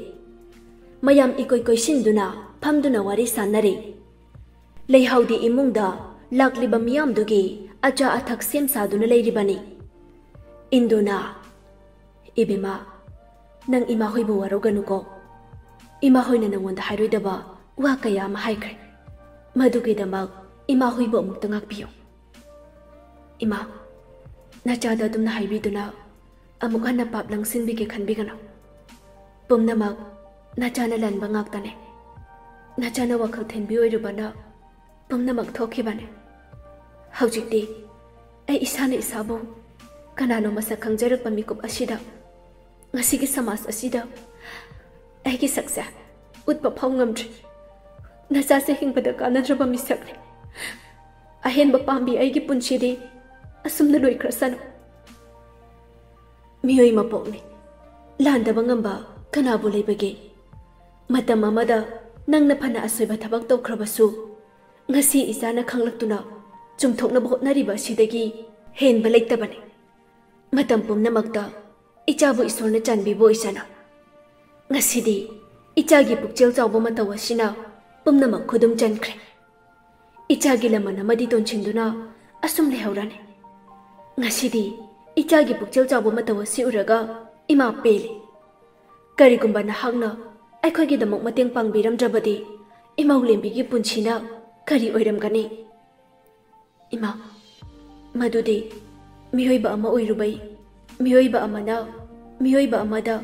ꯃꯌꯥꯝ ꯏꯀꯣꯏ ꯀꯣꯏꯁꯤꯟꯗꯨꯅ ꯐꯝꯗꯨꯅ ꯋꯥꯔꯤ ꯁꯥꯟꯅꯔꯦ꯫ ꯂꯩꯍꯥꯎꯗꯤ ꯏꯃꯨꯡꯗ ꯂꯥꯛꯂꯤꯕ ꯃꯤꯌꯥꯝꯗꯨꯒꯤ ꯑꯆꯥ ꯑꯊꯛ ꯁꯦꯝ ꯁꯥꯗꯨꯅ ꯂꯩꯔꯤꯕꯅꯤ꯫ ꯏꯟꯗꯨꯅ, "ꯏꯕꯦꯝꯃ, ꯅꯪ ꯏꯃꯥ ꯍꯣꯏꯕꯨ ꯋꯥꯔꯧꯒꯅꯨꯀꯣ꯫ ꯏꯃꯥ ꯍꯣꯏꯅ ꯅꯉꯣꯟꯗ ꯍꯥꯏꯔꯣꯏꯗꯕ ꯋꯥ ꯀꯌꯥ ꯑꯃ ꯍꯥꯏꯈ꯭ꯔꯦ꯫ ꯃꯗꯨꯒꯤꯗꯃꯛ ꯏꯃꯥ ꯍꯣꯏꯕꯨ ꯑꯃꯨꯛꯇ ꯉꯥꯛꯄꯤꯌꯨ꯫ ꯏꯃꯥ, ꯅꯆꯥꯗ ꯑꯗꯨꯝꯅ ꯍꯥꯏꯕꯤꯗꯨꯅ ꯑꯃꯨꯛ ꯍꯟꯅ ꯄꯥꯞ ꯂꯪꯁꯤꯟꯕꯤꯒꯦ ꯈꯟꯕꯤꯒꯅꯨ꯫ ꯄꯨꯝꯅꯃꯛ ꯅꯆꯥꯅ ꯂꯥꯟꯕ ꯉꯥꯛꯇꯅꯦ꯫ ꯅꯆꯥꯅ ꯋꯥꯈꯜ ꯊꯤꯟꯕꯤ ꯑꯣꯏꯔꯨꯕꯅ ꯄꯨꯝꯅꯃꯛ ꯊꯣꯛꯈꯤꯕꯅꯦ꯫ ꯍꯧꯖꯤꯛꯇꯤ ꯑꯩ ꯏꯁꯥꯅ ꯏꯁꯥꯕꯨ ꯀꯅꯥꯅꯣ ꯃꯁꯛ ꯈꯪꯖꯔꯛꯄ ꯃꯤꯀꯨꯞ ꯑꯁꯤꯗ, ꯉꯁꯤꯒꯤ ꯁꯃꯥꯖ ꯑꯁꯤꯗ ꯑꯩꯒꯤ ꯁꯛꯁꯦ ꯎꯠꯄ ꯐꯥꯎ ꯉꯝꯗ꯭ꯔꯤ꯫ ꯅꯆꯥꯁꯦ ꯍꯤꯡꯕꯗ ꯀꯥꯟꯅꯗ꯭ꯔꯕ ꯃꯤꯁꯛꯅꯤ꯫ ꯑꯍꯦꯟꯕ ꯄꯥꯝꯕꯤ ꯑꯩꯒꯤ ꯄꯨꯟꯁꯤꯗꯤ ꯑꯁꯨꯝꯅ ꯂꯣꯏꯈ꯭ꯔꯁꯅꯨ꯫ ꯃꯤꯑꯣꯏ ꯃꯄꯣꯛꯅꯤ, ꯂꯥꯟꯗꯕ ꯉꯝꯕ ꯀꯅꯥꯕꯨ ꯂꯩꯕꯒꯦ? ꯃꯇꯝ ꯑꯃꯗ ꯅꯪꯅ ꯐꯅ ꯑꯁꯣꯏꯕ ꯊꯕꯛ ꯇꯧꯈ꯭ꯔꯕꯁꯨ, ꯉꯁꯤ ꯏꯆꯥꯅ ꯈꯪꯂꯛꯇꯨꯅ ꯆꯨꯝꯊꯣꯛꯅꯕ ꯍꯣꯠꯅꯔꯤꯕ ꯑꯁꯤꯗꯒꯤ ꯍꯦꯟꯕ ꯂꯩꯇꯕꯅꯤ꯫ ꯃꯇꯝ ꯄꯨꯝꯅꯃꯛꯇ ꯏꯆꯥꯕꯨ ꯏꯁꯣꯔꯅ ꯆꯥꯟꯕꯤꯕ ꯑꯣꯏꯁꯅꯨ꯫ ꯉꯁꯤꯗꯤ ꯏꯆꯥꯒꯤ ꯄꯨꯛꯆꯦꯜ ꯆꯥꯎꯕ ꯃꯇꯧ ꯑꯁꯤꯅ ꯄꯨꯝꯅꯃꯛ ꯈꯨꯗꯨꯝ ꯆꯟꯈ꯭ꯔꯦ꯫ ꯏꯆꯥꯒꯤ ꯂꯃꯟ ꯑꯃꯗꯤ ꯇꯣꯟꯁꯤꯟꯗꯨꯅ ꯑꯁꯨꯝ ꯂꯩꯍꯧꯔꯅꯤ꯫ ꯉꯁꯤꯗꯤ ꯏꯆꯥꯒꯤ ꯄꯨꯛꯆꯦꯜ ꯆꯥꯎꯕ ꯃꯇꯧ ꯑꯁꯤ ꯎꯔꯒ ꯏꯃꯥ ꯄꯦꯜꯂꯤ꯫ ꯀꯔꯤꯒꯨꯝꯕ ꯅꯍꯥꯛꯅ ꯑꯩꯈꯣꯏꯒꯤꯗꯃꯛ ꯃꯇꯦꯡ ꯄꯥꯡꯕꯤꯔꯝꯗ꯭ꯔꯕꯗꯤ ꯏꯃꯧꯂꯦꯝꯕꯤꯒꯤ ꯄꯨꯟꯁꯤꯅ ꯀꯔꯤ ꯑꯣꯏꯔꯝꯒꯅꯤ?" ꯏꯃꯥ, ꯃꯗꯨꯗꯤ ꯃꯤꯑꯣꯏꯕ ꯑꯃ ꯑꯣꯏꯔꯨꯕꯩ, ꯃꯤꯑꯣꯏꯕ ꯑꯃꯅ ꯃꯤꯑꯣꯏꯕ ꯑꯃꯗ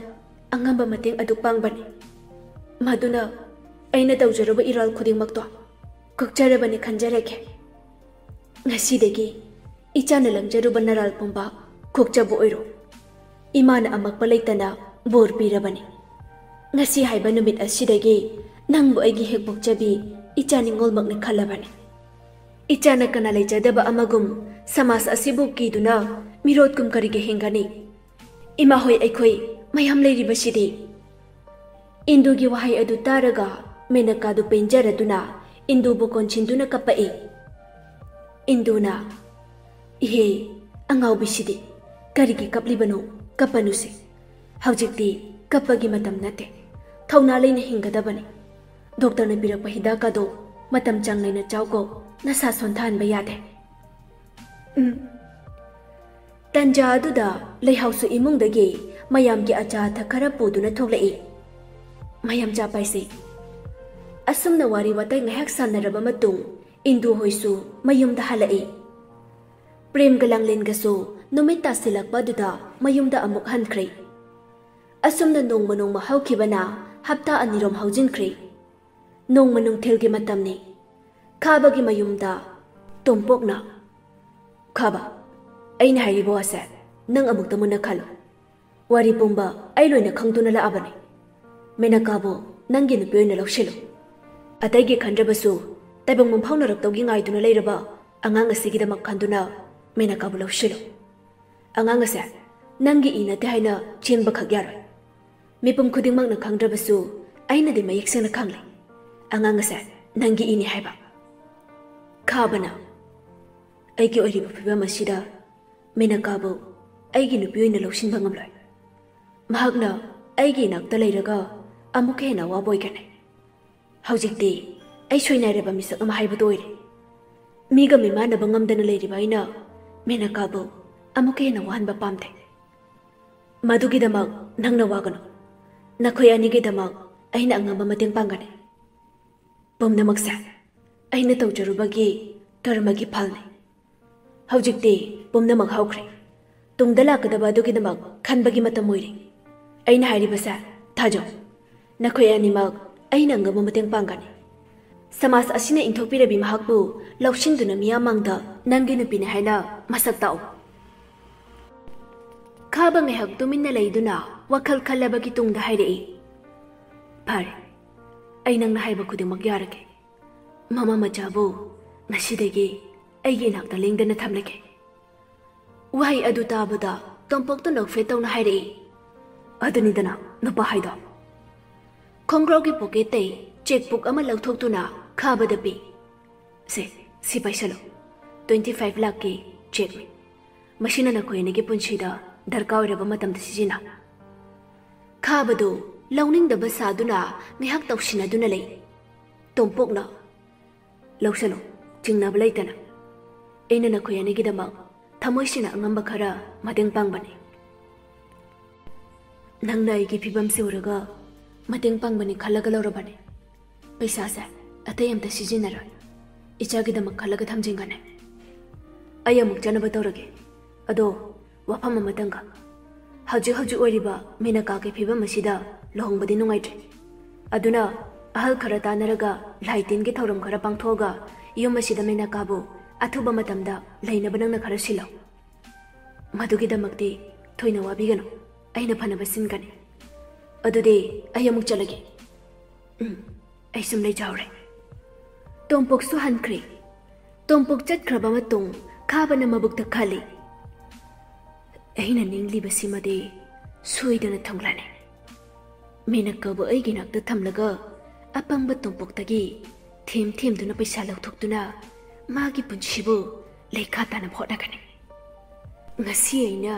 ꯑꯉꯝꯕ ꯃꯇꯦꯡ ꯑꯗꯨꯛ ꯄꯥꯡꯕꯅꯤ꯫ ꯃꯗꯨꯅ ꯑꯩꯅ ꯇꯧꯖꯔꯨꯕ ꯏꯔꯥꯜ ꯈꯨꯗꯤꯡꯃꯛꯇꯣ ꯀꯣꯛꯆꯔꯕꯅꯤ ꯈꯟꯖꯔꯒꯦ꯫ ꯉꯁꯤꯗꯒꯤ ꯏꯆꯥꯅ ꯂꯪꯖꯔꯨꯕ ꯅꯔꯥꯜ ꯄꯨꯝꯕ ꯀꯣꯛꯆꯕ ꯑꯣꯏꯔꯣ꯫ ꯏꯃꯥꯅ ꯑꯃꯛꯄ ꯂꯩꯇꯅ ꯕꯣꯔ ꯄꯤꯔꯕꯅꯤ꯫ ꯉꯁꯤ ꯍꯥꯏꯕ ꯅꯨꯃꯤꯠ ꯑꯁꯤꯗꯒꯤ ꯅꯪꯕꯨ ꯑꯩꯒꯤ ꯍꯦꯛ ꯄꯣꯛꯆꯕꯤ ꯏꯆꯥ ꯅꯤꯡꯉꯣꯜꯃꯛꯅꯤ ꯈꯜꯂꯕꯅꯤ꯫ ꯏꯆꯥꯅ ꯀꯅꯥ ꯂꯩꯖꯗꯕ ꯑꯃꯒꯨꯝ ꯁꯃꯥꯖ ꯑꯁꯤꯕꯨ ꯀꯤꯗꯨꯅ ꯃꯤꯔꯣꯠꯀꯨꯝ ꯀꯔꯤꯒꯤ ꯍꯤꯡꯒꯅꯤ? ꯏꯃꯥ ꯍꯣꯏ ꯑꯩꯈꯣꯏ ꯃꯌꯥꯝ ꯂꯩꯔꯤꯕꯁꯤꯗꯤ꯫ ꯏꯟꯗꯨꯒꯤ ꯋꯥꯍꯩ ꯑꯗꯨ ꯇꯥꯔꯒ ꯃꯦꯅꯀꯥꯗꯨ ꯄꯦꯟꯖꯔꯗꯨꯅ ꯏꯟꯗꯨꯕꯨ ꯀꯣꯟꯁꯤꯟꯗꯨꯅ ꯀꯞꯄꯛꯏ꯫ ꯏꯟꯗꯨꯅ, "ꯏꯍꯦ, ꯑꯉꯥꯎꯕꯤꯁꯤꯗꯤ ꯀꯔꯤꯒꯤ ꯀꯞꯂꯤꯕꯅꯣ? ꯀꯞꯄꯅꯨꯁꯦ꯫ ꯍꯧꯖꯤꯛꯇꯤ ꯀꯞꯄꯒꯤ ꯃꯇꯝ ꯅꯠꯇꯦ꯫ ꯊꯧꯅꯥ ꯂꯩꯅ ꯍꯤꯡꯒꯗꯕꯅꯤ꯫ ꯗꯣꯛꯇꯔꯅ ꯄꯤꯔꯛꯄ ꯍꯤꯗꯥꯛ ꯑꯗꯣ ꯃꯇꯝ ꯆꯥꯡ ꯅꯥꯏꯅ ꯆꯥꯎꯀꯣ, ꯅꯁꯥ ꯁꯣꯟꯊꯍꯟꯕ ꯌꯥꯗꯦ꯫ ꯎꯝ꯫ ꯇꯟꯖꯥ ꯑꯗꯨꯗ ꯂꯩꯍꯥꯎꯁꯨ ꯏꯃꯨꯡꯗꯒꯤ ꯃꯌꯥꯝꯒꯤ ꯑꯆꯥ ꯑꯊꯛ ꯈꯔ ꯄꯨꯗꯨꯅ ꯊꯣꯛꯂꯛꯏ꯫ ꯃꯌꯥꯝ ꯆꯥ ꯄꯥꯏꯁꯤ꯫ ꯑꯁꯨꯝꯅ ꯋꯥꯔꯤ ꯋꯥꯇꯥꯏ ꯉꯥꯏꯍꯥꯛ ꯁꯥꯟꯅꯔꯕ ꯃꯇꯨꯡ, ꯏꯟꯗꯨ ꯍꯣꯏꯁꯨ ꯃꯌꯨꯝꯗ ꯍꯜꯂꯛꯏ꯫ ꯄ꯭ꯔꯦꯝꯒ ꯂꯥꯡꯂꯦꯟꯒꯁꯨ ꯅꯨꯃꯤꯠ ꯇꯥꯁꯤꯜꯂꯛꯄ ꯑꯗꯨꯗ ꯃꯌꯨꯝꯗ ꯑꯃꯨꯛ ꯍꯟꯈ꯭ꯔꯦ꯫ ꯑꯁꯨꯝꯅ ꯅꯣꯡꯃ ꯅꯣꯡꯃ ꯍꯧꯈꯤꯕꯅ ꯍꯞꯇꯥ ꯑꯅꯤꯔꯣꯝ ꯍꯧꯖꯤꯟꯈ꯭ꯔꯦ꯫ ꯅꯣꯡꯃ ꯅꯨꯡꯊꯤꯜꯒꯤ ꯃꯇꯝꯅꯤ꯫ ꯈꯥꯕꯒꯤ ꯃꯌꯨꯝꯗ ꯇꯣꯝꯄꯣꯛꯅ, "ꯈꯥꯕ, ꯑꯩꯅ ꯍꯥꯏꯔꯤꯕ ꯋꯥꯁꯦ ꯅꯪ ꯑꯃꯨꯛꯇ ꯃꯨꯟꯅ ꯈꯜꯂꯨ꯫ ꯋꯥꯔꯤ ꯄꯨꯝꯕ ꯑꯩ ꯂꯣꯏꯅ ꯈꯪꯗꯨꯅ ꯂꯥꯛꯑꯕꯅꯤ꯫ ꯃꯦꯅꯀꯥꯕꯨ ꯅꯪꯒꯤ ꯅꯨꯄꯤ ꯑꯣꯏꯅ ꯂꯧꯁꯤꯜꯂꯨ꯫ ꯑꯇꯩꯒꯤ ꯈꯟꯗ꯭ꯔꯕꯁꯨ ꯇꯥꯏꯕꯪ ꯃꯪꯐꯥꯎꯅꯔꯛꯇꯧꯒꯤ ꯉꯥꯏꯗꯨꯅ ꯂꯩꯔꯕ ꯑꯉꯥꯡ ꯑꯁꯤꯒꯤꯗꯃꯛ ꯈꯟꯗꯨꯅ ꯃꯦꯅꯀꯥꯕꯨ ꯂꯧꯁꯤꯜꯂꯨ꯫ ꯑꯉꯥꯡ ꯑꯁꯦ ꯅꯪꯒꯤ ꯏ ꯅꯠꯇꯦ ꯍꯥꯏꯅ ꯆꯦꯟꯕꯈꯛ ꯌꯥꯔꯣꯏ꯫ ꯃꯤꯄꯨꯝ ꯈꯨꯗꯤꯡꯃꯛꯅ ꯈꯪꯗ꯭ꯔꯕꯁꯨ ꯑꯩꯅꯗꯤ ꯃꯌꯦꯛ ꯁꯦꯡꯅ ꯈꯪꯂꯦ꯫ ꯑꯉꯥꯡ ꯑꯁꯦ ꯅꯪꯒꯤ ꯏꯅꯤ ꯍꯥꯏꯕ꯫" ꯈꯥꯕꯅ, "ꯑꯩꯒꯤ ꯑꯣꯏꯔꯤꯕ ꯐꯤꯕꯝ ꯑꯁꯤꯗ ꯃꯦꯅꯀꯥꯕꯨ ꯑꯩꯒꯤ ꯅꯨꯄꯤ ꯑꯣꯏꯅ ꯂꯧꯁꯤꯟꯕ ꯉꯝꯂꯣꯏ꯫ ꯃꯍꯥꯛꯅ ꯑꯩꯒꯤ ꯏꯅꯥꯛꯇ ꯂꯩꯔꯒ ꯑꯃꯨꯛꯀ ꯍꯦꯟꯅ ꯑꯋꯥꯕ ꯑꯣꯏꯒꯅꯤ꯫ ꯍꯧꯖꯤꯛꯇꯤ ꯑꯩ ꯁꯣꯏꯅꯥꯏꯔꯕ ꯃꯤꯁꯛ ꯑꯃ ꯍꯥꯏꯕꯗꯨ ꯑꯣꯏꯔꯦ꯫ ꯃꯤꯒ ꯃꯤꯃꯥꯟꯅꯕ ꯉꯝꯗꯅ ꯂꯩꯔꯤꯕ ꯑꯩꯅ ꯃꯦꯅꯀꯥꯕꯨ ꯑꯃꯨꯛꯀ ꯍꯦꯟꯅ ꯋꯥꯍꯟꯕ ꯄꯥꯝꯗꯦ꯫ ꯃꯗꯨꯒꯤꯗꯃꯛ ꯅꯪꯅ ꯋꯥꯒꯅꯨ꯫ ꯅꯈꯣꯏ ꯑꯅꯤꯒꯤꯗꯃꯛ ꯑꯩꯅ ꯑꯉꯝꯕ ꯃꯇꯦꯡ ꯄꯥꯡꯒꯅꯤ꯫ ꯄꯨꯝꯅꯃꯛꯁꯦ ꯑꯩꯅ ꯇꯧꯖꯔꯨꯕꯒꯤ ꯀꯔꯃꯒꯤ ꯐꯜꯅꯤ꯫ ꯍꯧꯖꯤꯛꯇꯤ ꯄꯨꯝꯅꯃꯛ ꯍꯧꯈ꯭ꯔꯦ꯫ ꯇꯨꯡꯗ ꯂꯥꯛꯀꯗꯕ ꯑꯗꯨꯒꯤꯗꯃꯛ ꯈꯟꯕꯒꯤ ꯃꯇꯝ ꯑꯣꯏꯔꯦ꯫ ꯑꯩꯅ ꯍꯥꯏꯔꯤꯕꯁꯦ ꯊꯥꯖꯧ꯫ ꯅꯈꯣꯏ ꯑꯅꯤꯃꯛ ꯑꯩꯅ ꯉꯝꯕ ꯃꯇꯦꯡ ꯄꯥꯡꯒꯅꯤ꯫ ꯁꯃꯥꯖ ꯑꯁꯤꯅ ꯏꯟꯊꯣꯛꯄꯤꯔꯕꯤ ꯃꯍꯥꯛꯄꯨ ꯂꯧꯁꯤꯟꯗꯨꯅ ꯃꯤꯌꯥꯝ ꯃꯥꯡꯗ ꯅꯪꯒꯤ ꯅꯨꯄꯤꯅꯤ ꯍꯥꯏꯅ ꯃꯁꯛ ꯇꯥꯛꯎ꯫" ꯈꯥꯕ ꯉꯥꯏꯍꯥꯛ ꯇꯨꯃꯤꯟꯅ ꯂꯩꯗꯨꯅ ꯋꯥꯈꯜ ꯈꯜꯂꯕꯒꯤ ꯇꯨꯡꯗ ꯍꯥꯏꯔꯛꯏ, "ꯐꯔꯦ, ꯑꯩ ꯅꯪꯅ ꯍꯥꯏꯕ ꯈꯨꯗꯤꯡꯃꯛ ꯌꯥꯔꯒꯦ꯫ ꯃꯃꯥ ꯃꯆꯥꯕꯨ ꯉꯁꯤꯗꯒꯤ ꯑꯩꯒꯤ ꯏꯅꯥꯛꯇ ꯂꯦꯡꯗꯅ ꯊꯝꯂꯒꯦ꯫" ꯋꯥꯍꯩ ꯑꯗꯨ ꯇꯥꯕꯗ ꯇꯣꯝꯄꯣꯛꯇꯨ ꯅꯣꯛꯐꯦꯠ ꯇꯧꯅ ꯍꯥꯏꯔꯛꯏ, "ꯑꯗꯨꯅꯤꯗꯅ ꯅꯨꯄꯥ ꯍꯥꯏꯗꯣ꯫" ꯈꯣꯡꯒ꯭ꯔꯥꯎꯒꯤ ꯄꯣꯀꯦꯠꯇꯩ ꯆꯦꯛ ꯕꯨꯛ ꯑꯃ ꯂꯧꯊꯣꯛꯇꯨꯅ ꯈꯥꯕꯗ ꯄꯤ꯫ "ꯁꯦ, ꯁꯤ ꯄꯥꯏꯁꯜꯂꯨ꯫ Twenty five ꯂꯥꯛꯀꯤ ꯆꯦꯛꯅꯤ꯫ ꯃꯁꯤꯅ ꯅꯈꯣꯏ ꯑꯅꯤꯒꯤ ꯄꯨꯟꯁꯤꯗ ꯗꯔꯀꯥꯔ ꯑꯣꯏꯔꯕ ꯃꯇꯝꯗ ꯁꯤꯖꯤꯟꯅꯧ꯫" ꯈꯥꯕꯗꯨ ꯂꯧꯅꯤꯡꯗꯕ ꯁꯥꯗꯨꯅ ꯉꯥꯏꯍꯥꯛ ꯇꯧꯁꯤꯟꯅꯗꯨꯅ ꯂꯩ꯫ ꯇꯣꯝꯄꯣꯛꯅ, ꯂꯧꯁꯅꯨ, ꯆꯤꯡꯅꯕ ꯂꯩꯇꯅ꯫ ꯑꯩꯅ ꯅꯈꯣꯏ ꯑꯅꯤꯒꯤꯗꯃꯛ ꯊꯃꯣꯏ ꯁꯦꯡꯅ ꯑꯉꯝꯕ ꯈꯔ ꯃꯇꯦꯡ ꯄꯥꯡꯕꯅꯤ꯫ ꯅꯪꯅ ꯑꯩꯒꯤ ꯐꯤꯕꯝꯁꯤ ꯎꯔꯒ ꯃꯇꯦꯡ ꯄꯥꯡꯕꯅꯤ ꯈꯜꯂꯒ ꯂꯧꯔꯕꯅꯤ꯫ ꯄꯩꯁꯥꯁꯦ ꯑꯇꯩ ꯑꯝꯇ ꯁꯤꯖꯤꯟꯅꯔꯣꯏ꯫ ꯏꯆꯥꯒꯤꯗꯃꯛ ꯈꯜꯂꯒ ꯊꯝꯖꯤꯟꯒꯅꯤ꯫ ꯑꯩ ꯑꯃꯨꯛ ꯆꯠꯅꯕ ꯇꯧꯔꯒꯦ꯫ ꯑꯗꯣ, ꯋꯥꯐꯝ ꯑꯃꯇꯪꯒ꯫ ꯍꯧꯖꯤꯛ ꯍꯧꯖꯤꯛ ꯑꯣꯏꯔꯤꯕ ꯃꯦꯅꯀꯥꯒꯤ ꯐꯤꯕꯝ ꯑꯁꯤꯗ ꯂꯨꯍꯣꯡꯕꯗꯤ ꯅꯨꯡꯉꯥꯏꯇ꯭ꯔꯦ꯫ ꯑꯗꯨꯅ ꯑꯍꯜ ꯈꯔ ꯇꯥꯟꯅꯔꯒ ꯂꯥꯏ ꯇꯤꯟꯒꯤ ꯊꯧꯔꯝ ꯈꯔ ꯄꯥꯡꯊꯣꯛꯑꯒ ꯌꯨꯝ ꯑꯁꯤꯗ ꯃꯦꯅꯀꯥꯕꯨ ꯑꯊꯨꯕ ꯃꯇꯝꯗ ꯂꯩꯅꯕ ꯅꯪꯅ ꯈꯔ ꯁꯤꯜꯂꯣ꯫ ꯃꯗꯨꯒꯤꯗꯃꯛꯇꯤ ꯊꯣꯏꯅ ꯋꯥꯕꯤꯒꯅꯨ, ꯑꯩꯅ ꯐꯅꯕ ꯁꯤꯟꯒꯅꯤ꯫ ꯑꯗꯨꯗꯤ ꯑꯩ ꯑꯃꯨꯛ ꯆꯠꯂꯒꯦ꯫ ꯎꯝ, ꯑꯩ ꯁꯨꯝ ꯂꯩꯖꯍꯧꯔꯦ꯫ ꯇꯣꯝꯄꯣꯛꯁꯨ ꯍꯟꯈ꯭ꯔꯦ꯫ ꯇꯣꯝꯄꯣꯛ ꯆꯠꯈ꯭ꯔꯕ ꯃꯇꯨꯡ ꯈꯥꯕꯅ ꯃꯕꯨꯛꯇ ꯈꯜꯂꯤ, "ꯑꯩꯅ ꯅꯤꯡꯂꯤꯕꯁꯤꯃꯗꯤ ꯁꯣꯏꯗꯅ ꯊꯨꯡꯂꯅꯤ꯫ ꯃꯦꯅꯀꯥꯕꯨ ꯑꯩꯒꯤ ꯅꯥꯛꯇ ꯊꯝꯂꯒ ꯑꯄꯪꯕ ꯇꯣꯝꯄꯣꯛꯇꯒꯤ ꯊꯦꯝ ꯊꯦꯝꯗꯨꯅ ꯄꯩꯁꯥ ꯂꯧꯊꯣꯛꯇꯨꯅ ꯃꯥꯒꯤ ꯄꯨꯟꯁꯤꯕꯨ ꯂꯩꯈꯥ ꯇꯥꯅꯕ ꯍꯣꯠꯅꯒꯅꯤ꯫ ꯉꯁꯤ ꯑꯩꯅ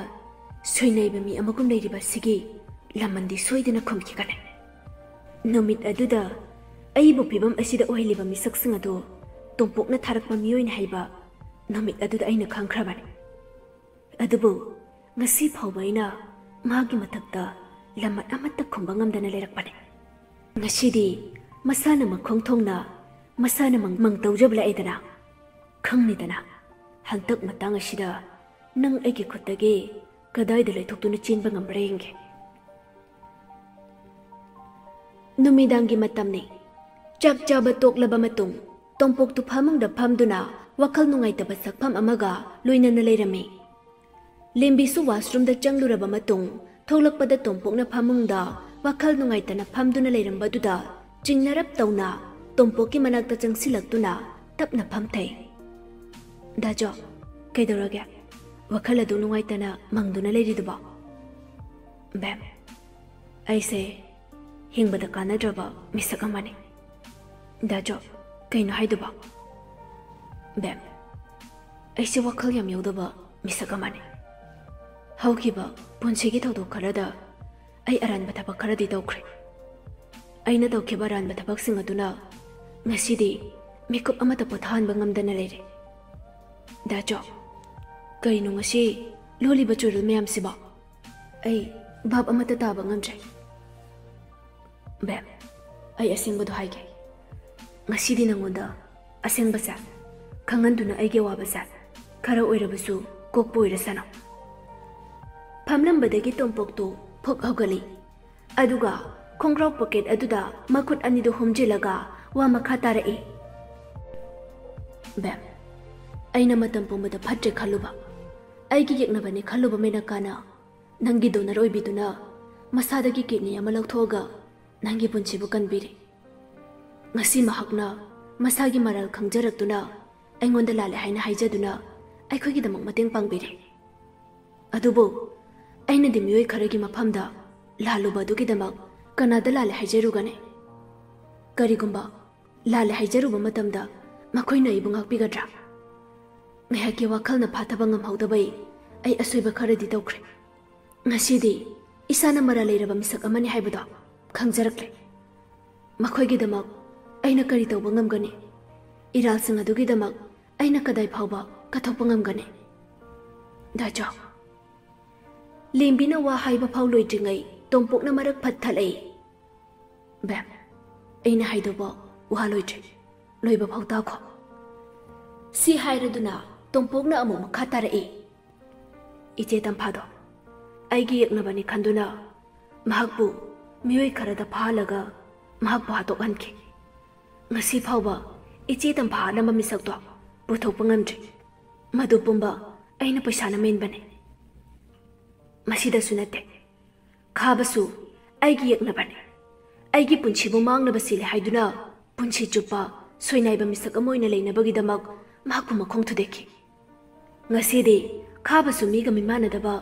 ꯁꯣꯏꯅꯥꯏꯕ ꯃꯤ ꯑꯃꯒꯨꯝ ꯂꯩꯔꯤꯕ ꯑꯁꯤꯒꯤ ꯂꯃꯟꯗꯤ ꯁꯣꯏꯗꯅ ꯈꯨꯝꯈꯤꯒꯅꯤ꯫ ꯅꯨꯃꯤꯠ ꯑꯗꯨꯗ ꯑꯩꯕꯨ ꯐꯤꯕꯝ ꯑꯁꯤꯗ ꯑꯣꯏꯍꯜꯂꯤꯕ ꯃꯤꯁꯛꯁꯤꯡ ꯑꯗꯨ ꯇꯣꯝꯄꯣꯛꯅ ꯊꯥꯔꯛꯄ ꯃꯤꯑꯣꯏꯅꯤ ꯍꯥꯏꯕ ꯅꯨꯃꯤꯠ ꯑꯗꯨꯗ ꯑꯩꯅ ꯈꯪꯈ꯭ꯔꯕꯅꯤ꯫ ꯑꯗꯨꯕꯨ ꯉꯁꯤ ꯐꯥꯎꯕ ꯑꯩꯅ ꯃꯥꯒꯤ ꯃꯊꯛꯇ ꯂꯃꯟ ꯑꯃꯠꯇ ꯈꯨꯝꯕ ꯉꯝꯗꯅ ꯂꯩꯔꯛꯄꯅꯤ꯫ ꯉꯁꯤꯗꯤ ꯃꯁꯥꯅ ꯃꯈꯣꯡ ꯊꯣꯡꯅ ꯃꯁꯥꯅ ꯃꯪ ꯃꯪ ꯇꯧꯖꯕ ꯂꯥꯛꯑꯦꯗꯅ꯫ ꯈꯪꯅꯤꯗꯅ, ꯍꯟꯗꯛ ꯃꯇꯥꯡ ꯑꯁꯤꯗ ꯅꯪ ꯑꯩꯒꯤ ꯈꯨꯠꯇꯒꯤ ꯀꯗꯥꯏꯗ ꯂꯩꯊꯣꯛꯇꯨꯅ ꯆꯦꯟꯕ ꯉꯝꯕ꯭ꯔꯥ ꯌꯦꯡꯒꯦ꯫" ꯅꯨꯃꯤꯗꯥꯡꯒꯤ ꯃꯇꯝꯅꯤ꯫ ꯆꯥꯛ ꯆꯥꯕ ꯇꯣꯛꯂꯕ ꯃꯇꯨꯡ ꯇꯣꯝꯄꯣꯛꯇꯨ ꯐꯃꯨꯡꯗ ꯐꯝꯗꯨꯅ ꯋꯥꯈꯜ ꯅꯨꯡꯉꯥꯏꯇꯕ ꯁꯛꯐꯝ ꯑꯃꯒ ꯂꯣꯏꯅꯅ ꯂꯩꯔꯝꯃꯤ꯫ ꯂꯦꯝꯕꯤꯁꯨ ꯋꯥꯁꯔꯨꯝꯗ ꯆꯪꯂꯨꯔꯕ ꯃꯇꯨꯡ ꯊꯣꯛꯂꯛꯄꯗ ꯇꯣꯝꯄꯣꯛꯅ ꯐꯃꯨꯡꯗ ꯋꯥꯈꯜ ꯅꯨꯡꯉꯥꯏꯇꯅ ꯐꯝꯗꯨꯅ ꯂꯩꯔꯝꯕꯗꯨꯗ ꯆꯤꯡꯅꯔꯞ ꯇꯧꯅ ꯇꯣꯝꯄꯣꯛꯀꯤ ꯃꯅꯥꯛꯇ ꯆꯪꯁꯤꯜꯂꯛꯇꯨꯅ ꯇꯞꯅ ꯐꯝꯊꯩ꯫ "ꯗꯥꯖꯣ, ꯀꯩꯗꯧꯔꯒꯦ? ꯋꯥꯈꯜ ꯑꯗꯨ ꯅꯨꯡꯉꯥꯏꯇꯅ ꯃꯪꯗꯨꯅ ꯂꯩꯔꯤꯗꯨꯕꯣ?" "ꯕꯦꯝ, ꯑꯩꯁꯦ ꯍꯤꯡꯕꯗ ꯀꯥꯟꯅꯗ꯭ꯔꯕ ꯃꯤꯁꯛ ꯑꯃꯅꯤ꯫" "ꯗꯥꯖꯣ, ꯀꯩꯅꯣ ꯍꯥꯏꯗꯨꯕꯣ?" "ꯕꯦꯝ, ꯑꯩꯁꯦ ꯋꯥꯈꯜ ꯌꯥꯝ ꯌꯥꯎꯗꯕ ꯃꯤꯁꯛ ꯑꯃꯅꯤ꯫ ꯍꯧꯈꯤꯕ ꯄꯨꯟꯁꯤꯒꯤ ꯊꯧꯗꯣꯛ ꯈꯔꯗ ꯑꯩ ꯑꯔꯥꯟꯕ ꯊꯕꯛ ꯈꯔꯗꯤ ꯇꯧꯈ꯭ꯔꯦ꯫ ꯑꯩꯅ ꯇꯧꯈꯤꯕ ꯑꯔꯥꯟꯕ ꯊꯕꯛꯁꯤꯡ ꯑꯗꯨꯅ ꯉꯁꯤꯗꯤ ꯃꯤꯀꯨꯞ ꯑꯃꯠꯇ ꯄꯣꯊꯥꯍꯟꯕ ꯉꯝꯗꯅ ꯂꯩꯔꯦ꯫ ꯗꯥ ꯖꯣ, ꯀꯩꯅꯣ ꯉꯁꯤ ꯂꯣꯜꯂꯤꯕ ꯆꯨꯔꯨꯜ ꯃꯌꯥꯝꯁꯤꯕꯣ? ꯑꯩ ꯚꯥꯞ ꯑꯃꯠꯇ ꯇꯥꯕ ꯉꯝꯗ꯭ꯔꯦ꯫ ꯕꯦꯝ, ꯑꯩ ꯑꯁꯦꯡꯕꯗꯣ ꯍꯥꯏꯒꯦ꯫ ꯉꯁꯤꯗꯤ ꯅꯉꯣꯟꯗ ꯑꯁꯦꯡꯕꯁꯦ ꯈꯪꯍꯟꯗꯨꯅ ꯑꯩꯒꯤ ꯑꯋꯥꯕꯁꯦ ꯈꯔ ꯑꯣꯏꯔꯕꯁꯨ ꯀꯣꯛꯄ ꯑꯣꯏꯔꯁꯅꯨ꯫ ꯐꯝꯂꯝꯕꯗꯒꯤ ꯇꯣꯝꯄꯣꯛꯇꯨ ꯐꯨꯛ ꯍꯧꯒꯠꯂꯤ꯫ ꯑꯗꯨꯒ ꯈꯣꯡꯒ꯭ꯔꯥꯎ ꯄꯣꯀꯦꯠ ꯑꯗꯨꯗ ꯃꯈꯨꯠ ꯑꯅꯤꯗꯨ ꯍꯨꯝꯖꯤꯜꯂꯒ ꯋꯥ ꯃꯈꯥ ꯇꯥꯔꯛꯏ꯫ ꯕꯦꯝ, ꯑꯩꯅ ꯃꯇꯝ ꯄꯨꯝꯕꯗ ꯐꯠꯇ꯭ꯔꯦ ꯈꯜꯂꯨꯕ, ꯑꯩꯒꯤ ꯌꯦꯛꯅꯕꯅꯤ ꯈꯜꯂꯨꯕ ꯃꯦꯅꯀꯥꯅ ꯅꯪꯒꯤ ꯗꯣꯅꯔ ꯑꯣꯏꯕꯤꯗꯨꯅ ꯃꯁꯥꯗꯒꯤ ꯀꯤꯗꯅꯤ ꯑꯃ ꯂꯧꯊꯣꯛꯑꯒ ꯅꯪꯒꯤ ꯄꯨꯟꯁꯤꯕꯨ ꯀꯟꯕꯤꯔꯦ꯫ ꯉꯁꯤ ꯃꯍꯥꯛꯅ ꯃꯁꯥꯒꯤ ꯃꯔꯥꯜ ꯈꯪꯖꯔꯛꯇꯨꯅ ꯑꯩꯉꯣꯟꯗ ꯂꯥꯜꯂꯦ ꯍꯥꯏꯅ ꯍꯥꯏꯖꯗꯨꯅ ꯑꯩꯈꯣꯏꯒꯤꯗꯃꯛ ꯃꯇꯦꯡ ꯄꯥꯡꯕꯤꯔꯦ꯫ ꯑꯗꯨꯕꯨ ꯑꯩꯅꯗꯤ ꯃꯤꯑꯣꯏ ꯈꯔꯒꯤ ꯃꯐꯝꯗ ꯂꯥꯜꯂꯨꯕ ꯑꯗꯨꯒꯤꯗꯃꯛ ꯀꯅꯥꯗ ꯂꯥꯜꯂꯦ ꯍꯥꯏꯖꯔꯨꯒꯅꯤ? ꯀꯔꯤꯒꯨꯝꯕ ꯂꯥꯜꯂꯦ ꯍꯥꯏꯖꯔꯨꯕ ꯃꯇꯝꯗ ꯃꯈꯣꯏꯅ ꯑꯩꯕꯨ ꯉꯥꯛꯄꯤꯒꯗ꯭ꯔꯥ? ꯉꯥꯏꯍꯥꯛꯀꯤ ꯋꯥꯈꯜꯅ ꯐꯥꯊꯕ ꯉꯝꯍꯧꯗꯕꯩ ꯑꯩ ꯑꯁꯣꯏꯕ ꯈꯔꯗꯤ ꯇꯧꯈ꯭ꯔꯦ꯫ ꯉꯁꯤꯗꯤ ꯏꯁꯥꯅ ꯃꯔꯥꯜ ꯂꯩꯔꯕ ꯃꯤꯁꯛ ꯑꯃꯅꯤ ꯍꯥꯏꯕꯗꯣ ꯈꯪꯖꯔꯛꯂꯦ꯫ ꯃꯈꯣꯏꯒꯤꯗꯃꯛ ꯑꯩꯅ ꯀꯔꯤ ꯇꯧꯕ ꯉꯝꯒꯅꯤ? ꯏꯔꯥꯜꯁꯤꯡ ꯑꯗꯨꯒꯤꯗꯃꯛ ꯑꯩꯅ ꯀꯗꯥꯏ ꯐꯥꯎꯕ ꯀꯠꯊꯣꯛꯄ ꯉꯝꯒꯅꯤ? ꯗꯥ ꯖꯣ꯫ ꯂꯦꯝꯕꯤꯅ ꯋꯥ ꯍꯥꯏꯕ ꯐꯥꯎ ꯂꯣꯏꯗ꯭ꯔꯤꯉꯩ ꯇꯣꯝꯄꯣꯛꯅ ꯃꯔꯛ ꯐꯠ ꯊꯠꯂꯛꯏ꯫ ꯕꯦꯝ, ꯑꯩꯅ ꯍꯥꯏꯗꯧꯕ ꯋꯥ ꯂꯣꯏꯗ꯭ꯔꯤ, ꯂꯣꯏꯕ ꯐꯥꯎ ꯇꯥꯈꯣ꯫ ꯁꯤ ꯍꯥꯏꯔꯗꯨꯅ ꯇꯣꯝꯄꯣꯛꯅ ꯑꯃꯨꯛ ꯃꯈꯥ ꯇꯥꯔꯛꯏ꯫ ꯏꯆꯦ ꯇꯝꯐꯥꯗꯣ ꯑꯩꯒꯤ ꯌꯦꯛꯅꯕꯅꯤ ꯈꯟꯗꯨꯅ ꯃꯍꯥꯛꯄꯨ ꯃꯤꯑꯣꯏ ꯈꯔꯗ ꯐꯥꯍꯜꯂꯒ ꯃꯍꯥꯛꯄꯨ ꯍꯥꯠꯇꯣꯛꯍꯟꯈꯤ꯫ ꯉꯁꯤ ꯐꯥꯎꯕ ꯏꯆꯦ ꯇꯝꯐꯥ ꯍꯥꯠꯂꯝꯕ ꯃꯤꯁꯛꯇꯣ ꯄꯨꯊꯣꯛꯄ ꯉꯝꯗ꯭ꯔꯤ꯫ ꯃꯗꯨ ꯄꯨꯝꯕ ꯑꯩꯅ ꯄꯩꯁꯥꯅ ꯃꯦꯟꯕꯅꯤ꯫ ꯃꯁꯤꯗꯁꯨ ꯅꯠꯇꯦ, ꯈꯥꯕꯁꯨ ꯑꯩꯒꯤ ꯌꯦꯛꯅꯕꯅꯤ꯫ ꯑꯩꯒꯤ ꯄꯨꯟꯁꯤꯕꯨ ꯃꯥꯡꯅꯕ ꯁꯤꯜꯂꯦ ꯍꯥꯏꯗꯨꯅ ꯄꯨꯟꯁꯤ ꯆꯨꯞꯄ ꯁꯣꯏꯅꯥꯏꯕ ꯃꯤꯁꯛ ꯑꯃ ꯑꯣꯏꯅ ꯂꯩꯅꯕꯒꯤꯗꯃꯛ ꯃꯍꯥꯛꯄꯨ ꯃꯈꯣꯡ ꯊꯨꯗꯦꯛꯈꯤ꯫ ꯉꯁꯤꯗꯤ ꯈꯥꯕꯁꯨ ꯃꯤꯒ ꯃꯤꯃꯥꯟꯅꯗꯕ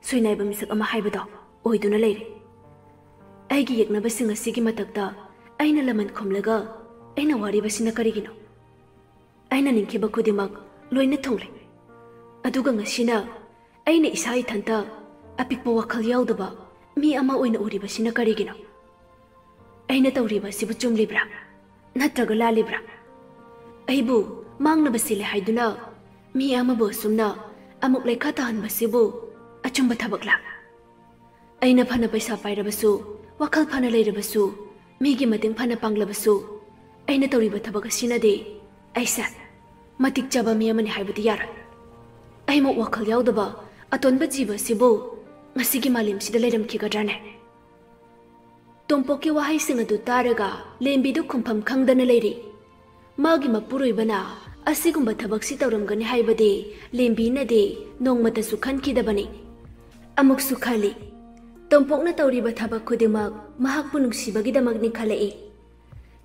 ꯁꯣꯏꯅꯥꯏꯕ ꯃꯤꯁꯛ ꯑꯃ ꯍꯥꯏꯕꯗꯣ ꯑꯣꯏꯗꯨꯅ ꯂꯩꯔꯦ꯫ ꯑꯩꯒꯤ ꯌꯦꯛꯅꯕꯁꯤꯡ ꯑꯁꯤꯒꯤ ꯃꯊꯛꯇ ꯑꯩꯅ ꯂꯃꯟ ꯈꯨꯝꯂꯒ ꯑꯩꯅ ꯋꯥꯔꯤꯕꯁꯤꯅ ꯀꯔꯤꯒꯤꯅꯣ? ꯑꯩꯅ ꯅꯤꯡꯈꯤꯕ ꯈꯨꯗꯤꯡꯃꯛ ꯂꯣꯏꯅ ꯊꯨꯡꯂꯦ꯫ ꯑꯗꯨꯒ ꯉꯁꯤꯅ ꯑꯩꯅ ꯏꯁꯥ ꯏꯊꯟꯇ ꯑꯄꯤꯛꯄ ꯋꯥꯈꯜ ꯌꯥꯎꯗꯕ ꯃꯤ ꯑꯃ ꯑꯣꯏꯅ ꯎꯔꯤꯕꯁꯤꯅ ꯀꯔꯤꯒꯤꯅꯣ? ꯑꯩꯅ ꯇꯧꯔꯤꯕ ꯑꯁꯤꯕꯨ ꯆꯨꯝꯂꯤꯕ꯭ꯔꯥ ꯅꯠꯇ꯭ꯔꯒ ꯂꯥꯜꯂꯤꯕ꯭ꯔꯥ? ꯑꯩꯕꯨ ꯃꯥꯡꯅꯕ ꯁꯤꯜꯂꯦ ꯍꯥꯏꯗꯨꯅ ꯃꯤ ꯑꯃꯕꯨ ꯑꯁꯨꯝꯅ ꯑꯃꯨꯛ ꯂꯩꯈꯥ ꯇꯥꯍꯟꯕꯁꯤꯕꯨ ꯑꯆꯨꯝꯕ ꯊꯕꯛꯂꯥ? ꯑꯩꯅ ꯐꯅ ꯄꯩꯁꯥ ꯄꯥꯏꯔꯕꯁꯨ, ꯋꯥꯈꯜ ꯐꯅ ꯂꯩꯔꯕꯁꯨ, ꯃꯤꯒꯤ ꯃꯇꯦꯡ ꯐꯅ ꯄꯥꯡꯂꯕꯁꯨ, ꯑꯩꯅ ꯇꯧꯔꯤꯕ ꯊꯕꯛ ꯑꯁꯤꯅꯗꯤ ꯑꯩꯁꯦ ꯃꯇꯤꯛ ꯆꯥꯕ ꯃꯤ ꯑꯃꯅꯤ ꯍꯥꯏꯕꯗꯤ ꯌꯥꯔꯣꯏ꯫ ꯑꯩꯃꯨꯛ ꯋꯥꯈꯜ ꯌꯥꯎꯗꯕ ꯑꯇꯣꯟꯕ ꯖꯤꯕ ꯑꯁꯤꯕꯨ ꯉꯁꯤꯒꯤ ꯃꯥꯂꯦꯝꯁꯤꯗ ꯂꯩꯔꯝꯈꯤꯒꯗ꯭ꯔꯥꯅꯦ? ꯇꯣꯝꯄꯣꯛꯀꯤ ꯋꯥꯍꯩꯁꯤꯡ ꯑꯗꯨ ꯇꯥꯔꯒ ꯂꯦꯝꯕꯤꯗꯨ ꯈꯨꯝꯐꯝ ꯈꯪꯗꯅ ꯂꯩꯔꯤ꯫ ꯃꯥꯒꯤ ꯃꯄꯨꯔꯣꯏꯕꯅ ꯑꯁꯤꯒꯨꯝꯕ ꯊꯕꯛꯁꯤ ꯇꯧꯔꯝꯒꯅꯤ ꯍꯥꯏꯕꯗꯤ ꯂꯦꯝꯕꯤꯅꯗꯤ ꯅꯣꯡꯃꯇꯁꯨ ꯈꯟꯈꯤꯗꯕꯅꯤ꯫ ꯑꯃꯨꯛꯁꯨ ꯈꯜꯂꯤ, ꯇꯣꯝꯄꯣꯛꯅ ꯇꯧꯔꯤꯕ ꯊꯕꯛ ꯈꯨꯗꯤꯡꯃꯛ ꯃꯍꯥꯛꯄꯨ ꯅꯨꯡꯁꯤꯕꯒꯤꯗꯃꯛꯅꯤ ꯈꯜꯂꯛꯏ꯫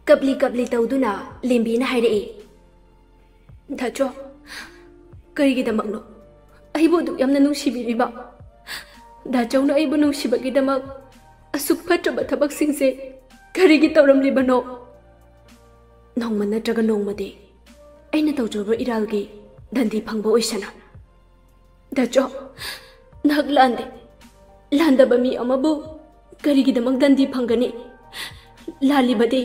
ꯀꯞꯂꯤ ꯀꯞꯂꯤ ꯇꯧꯗꯨꯅ ꯂꯦꯝꯕꯤꯅ ꯍꯥꯏꯔꯛꯏ, "ꯗꯥꯆꯧ, ꯀꯔꯤꯒꯤꯗꯃꯛꯅꯣ ꯑꯩꯕꯨ ꯑꯗꯨꯛ ꯌꯥꯝꯅ ꯅꯨꯡꯁꯤꯕꯤꯔꯤꯕ? ꯗꯥꯆꯧꯅ ꯑꯩꯕꯨ ꯅꯨꯡꯁꯤꯕꯒꯤꯗꯃꯛ ꯑꯁꯨꯛ ꯐꯠꯇ꯭ꯔꯕ ꯊꯕꯛꯁꯤꯡꯁꯦ ꯀꯔꯤꯒꯤ ꯇꯧꯔꯝꯂꯤꯕꯅꯣ? ꯅꯣꯡꯃ ꯅꯠꯇ꯭ꯔꯒ ꯅꯣꯡꯃꯗꯤ ꯑꯩꯅ ꯇꯧꯖꯕ ꯏꯔꯥꯜꯒꯤ ꯗꯟꯗꯤ ꯐꯪꯕ ꯑꯣꯏꯁꯅꯨ꯫" "ꯗꯥꯆꯧ, ꯅꯍꯥꯛ ꯂꯥꯟꯗꯦ꯫ ꯂꯥꯟꯗꯕ ꯃꯤ ꯑꯃꯕꯨ ꯀꯔꯤꯒꯤꯗꯃꯛ ꯗꯟꯗꯤ ꯐꯪꯒꯅꯤ? ꯂꯥꯜꯂꯤꯕꯗꯤ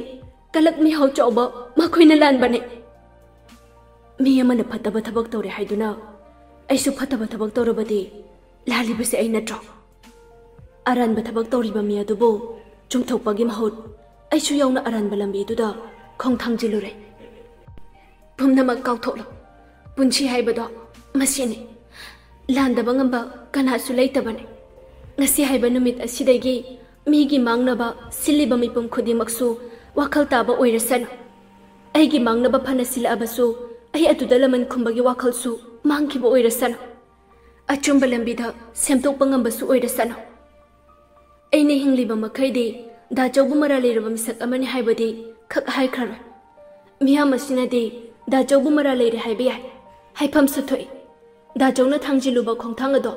ꯀꯂꯛ ꯃꯤꯍꯥꯎ ꯆꯥꯎꯕ ꯃꯈꯣꯏꯅ ꯂꯥꯟꯕꯅꯤ꯫ ꯃꯤ ꯑꯃꯅ ꯐꯠꯇꯕ ꯊꯕꯛ ꯇꯧꯔꯦ ꯍꯥꯏꯗꯨꯅ ꯑꯩꯁꯨ ꯐꯠꯇꯕ ꯊꯕꯛ ꯇꯧꯔꯕꯗꯤ ꯂꯥꯜꯂꯤꯕꯁꯦ ꯑꯩ ꯅꯠꯇ꯭ꯔꯣ? ꯑꯔꯥꯟꯕ ꯊꯕꯛ ꯇꯧꯔꯤꯕ ꯃꯤ ꯑꯗꯨꯕꯨ ꯆꯨꯝꯊꯣꯛꯄꯒꯤ ꯃꯍꯨꯠ ꯑꯩꯁꯨ ꯌꯥꯎꯅ ꯑꯔꯥꯟꯕ ꯂꯝꯕꯤꯗꯨꯗ ꯈꯣꯡ ꯊꯥꯡꯖꯤꯜꯂꯨꯔꯦ꯫ ꯄꯨꯝꯅꯃꯛ ꯀꯥꯎꯊꯣꯛꯂꯣ꯫ ꯄꯨꯟꯁꯤ ꯍꯥꯏꯕꯗꯣ ꯃꯁꯤꯅꯤ꯫ ꯂꯥꯟꯗꯕ ꯉꯝꯕ ꯀꯅꯥꯁꯨ ꯂꯩꯇꯕꯅꯤ꯫ ꯉꯁꯤ ꯍꯥꯏꯕ ꯅꯨꯃꯤꯠ ꯑꯁꯤꯗꯒꯤ ꯃꯤꯒꯤ ꯃꯥꯡꯅꯕ ꯁꯤꯜꯂꯤꯕ ꯃꯤꯄꯨꯝ ꯈꯨꯗꯤꯡꯃꯛꯁꯨ ꯋꯥꯈꯜ ꯇꯥꯕ ꯑꯣꯏꯔꯁꯅꯨ꯫ ꯑꯩꯒꯤ ꯃꯥꯡꯅꯕ ꯐꯅ ꯁꯤꯜꯂꯛꯑꯕꯁꯨ ꯑꯩ ꯑꯗꯨꯗ ꯂꯃꯟ ꯈꯨꯝꯕꯒꯤ ꯋꯥꯈꯜꯁꯨ ꯃꯥꯡꯈꯤꯕ ꯑꯣꯏꯔꯁꯅꯨ꯫ ꯑꯆꯨꯝꯕ ꯂꯝꯕꯤꯗ ꯁꯦꯝꯗꯣꯛꯄ ꯉꯝꯕꯁꯨ ꯑꯣꯏꯔꯁꯅꯨ꯫ ꯑꯩꯅ ꯍꯤꯡꯂꯤꯕ ꯃꯈꯩꯗꯤ ꯗꯥꯆꯧꯕꯨ ꯃꯔꯥꯜ ꯂꯩꯔꯕ ꯃꯤꯁꯛ ꯑꯃꯅꯤ ꯍꯥꯏꯕꯗꯤ ꯈꯛ ꯍꯥꯏꯈ꯭ꯔꯔꯣꯏ꯫ ꯃꯤꯌꯥꯝ ꯑꯁꯤꯅꯗꯤ ꯗꯥꯆꯧꯕꯨ ꯃꯔꯥꯜ ꯂꯩꯔꯦ ꯍꯥꯏꯕ ꯌꯥꯏ꯫ ꯍꯥꯏꯐꯝꯁꯨ ꯊꯣꯛꯏ꯫ ꯗꯥꯆꯧꯅ ꯊꯥꯡꯖꯤꯜꯂꯨꯕ ꯈꯣꯡꯊꯥꯡ ꯑꯗꯣ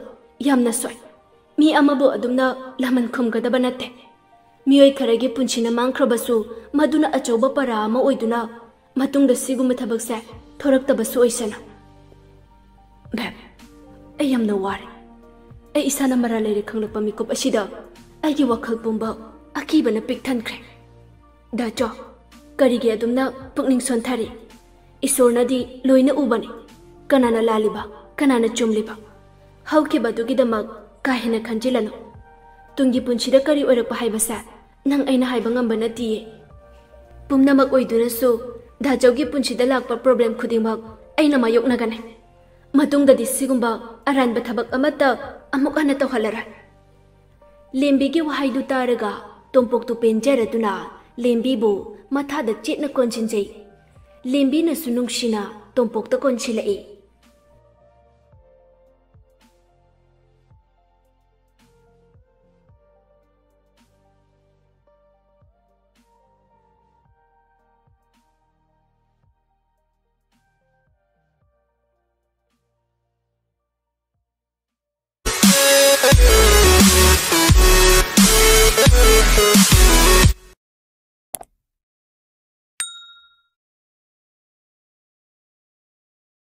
ꯌꯥꯝꯅ ꯁꯣꯏ꯫ ꯃꯤ ꯑꯃꯕꯨ ꯑꯗꯨꯝꯅ ꯂꯃꯟ ꯈꯨꯝꯒꯗꯕ ꯅꯠꯇꯦ꯫ ꯃꯤꯑꯣꯏ ꯈꯔꯒꯤ ꯄꯨꯟꯁꯤꯅ ꯃꯥꯡꯈ꯭ꯔꯕꯁꯨ ꯃꯗꯨꯅ ꯑꯆꯧꯕ ꯄꯔꯥ ꯑꯃ ꯑꯣꯏꯗꯨꯅ ꯃꯇꯨꯡꯗ ꯁꯤꯒꯨꯝꯕ ꯊꯕꯛꯁꯦ ꯊꯣꯔꯛꯇꯕꯁꯨ ꯑꯣꯏꯁꯅꯨ꯫" "ꯕꯦꯝ, ꯑꯩ ꯌꯥꯝꯅ ꯋꯥꯔꯦ꯫ ꯑꯩ ꯏꯁꯥꯅ ꯃꯔꯥꯜ ꯂꯩꯔꯦ ꯈꯪꯂꯛꯄ ꯃꯤꯀꯨꯞ ꯑꯁꯤꯗ ꯑꯩꯒꯤ ꯋꯥꯈꯜ ꯄꯨꯝꯕ ꯑꯀꯤꯕꯅ ꯄꯤꯛ ꯊꯟꯈ꯭ꯔꯦ꯫ ꯗꯥꯆꯧ, ꯀꯔꯤꯒꯤ ꯑꯗꯨꯝꯅ ꯄꯨꯛꯅꯤꯡ ꯁꯣꯟꯊꯔꯤ? ꯏꯁꯣꯔꯅꯗꯤ ꯂꯣꯏꯅ ꯎꯕꯅꯤ, ꯀꯅꯥꯅ ꯂꯥꯜꯂꯤꯕ, ꯀꯅꯥꯅ ꯆꯨꯝꯂꯤꯕ꯫ ꯍꯧꯈꯤꯕꯗꯨꯒꯤꯗꯃꯛ ꯀꯥ ꯍꯦꯟꯅ ꯈꯟꯖꯤꯜꯂꯅꯨ꯫ ꯇꯨꯡꯒꯤ ꯄꯨꯟꯁꯤꯗ ꯀꯔꯤ ꯑꯣꯏꯔꯛꯄ ꯍꯥꯏꯕꯁꯦ ꯅꯪ ꯑꯩꯅ ꯍꯥꯏꯕ ꯉꯝꯕ ꯅꯠꯇꯤꯌꯦ꯫ ꯄꯨꯝꯅꯃꯛ ꯑꯣꯏꯗꯨꯅꯁꯨ ꯗꯥꯆꯧꯒꯤ ꯄꯨꯟꯁꯤꯗ ꯂꯥꯛꯄ problem ꯈꯨꯗꯤꯡꯃꯛ ꯑꯩꯅ ꯃꯥꯌꯣꯛꯅꯒꯅꯤ꯫ ꯃꯇꯨꯡꯗꯗꯤ ꯁꯤꯒꯨꯝꯕ ꯑꯔꯥꯟꯕ ꯊꯕꯛ ꯑꯃꯠꯇ ꯑꯃꯨꯛ ꯍꯟꯅ ꯇꯧꯍꯜꯂꯔꯣꯏ꯫ ꯂꯦꯝꯕꯤꯒꯤ ꯋꯥꯍꯩꯗꯨ ꯇꯥꯔꯒ ꯇꯣꯝꯄꯣꯛꯇꯨ ꯄꯦꯟꯖꯔꯗꯨꯅ ꯂꯦꯝꯕꯤꯕꯨ ꯃꯊꯥꯗ ꯆꯦꯠꯅ ꯀꯣꯟꯁꯤꯟꯖꯩ꯫ ꯂꯦꯝꯕꯤꯅꯁꯨ ꯅꯨꯡꯁꯤꯅ ꯇꯣꯝꯄꯣꯛꯇ ꯀꯣꯟꯁꯤꯜꯂꯛꯏ꯫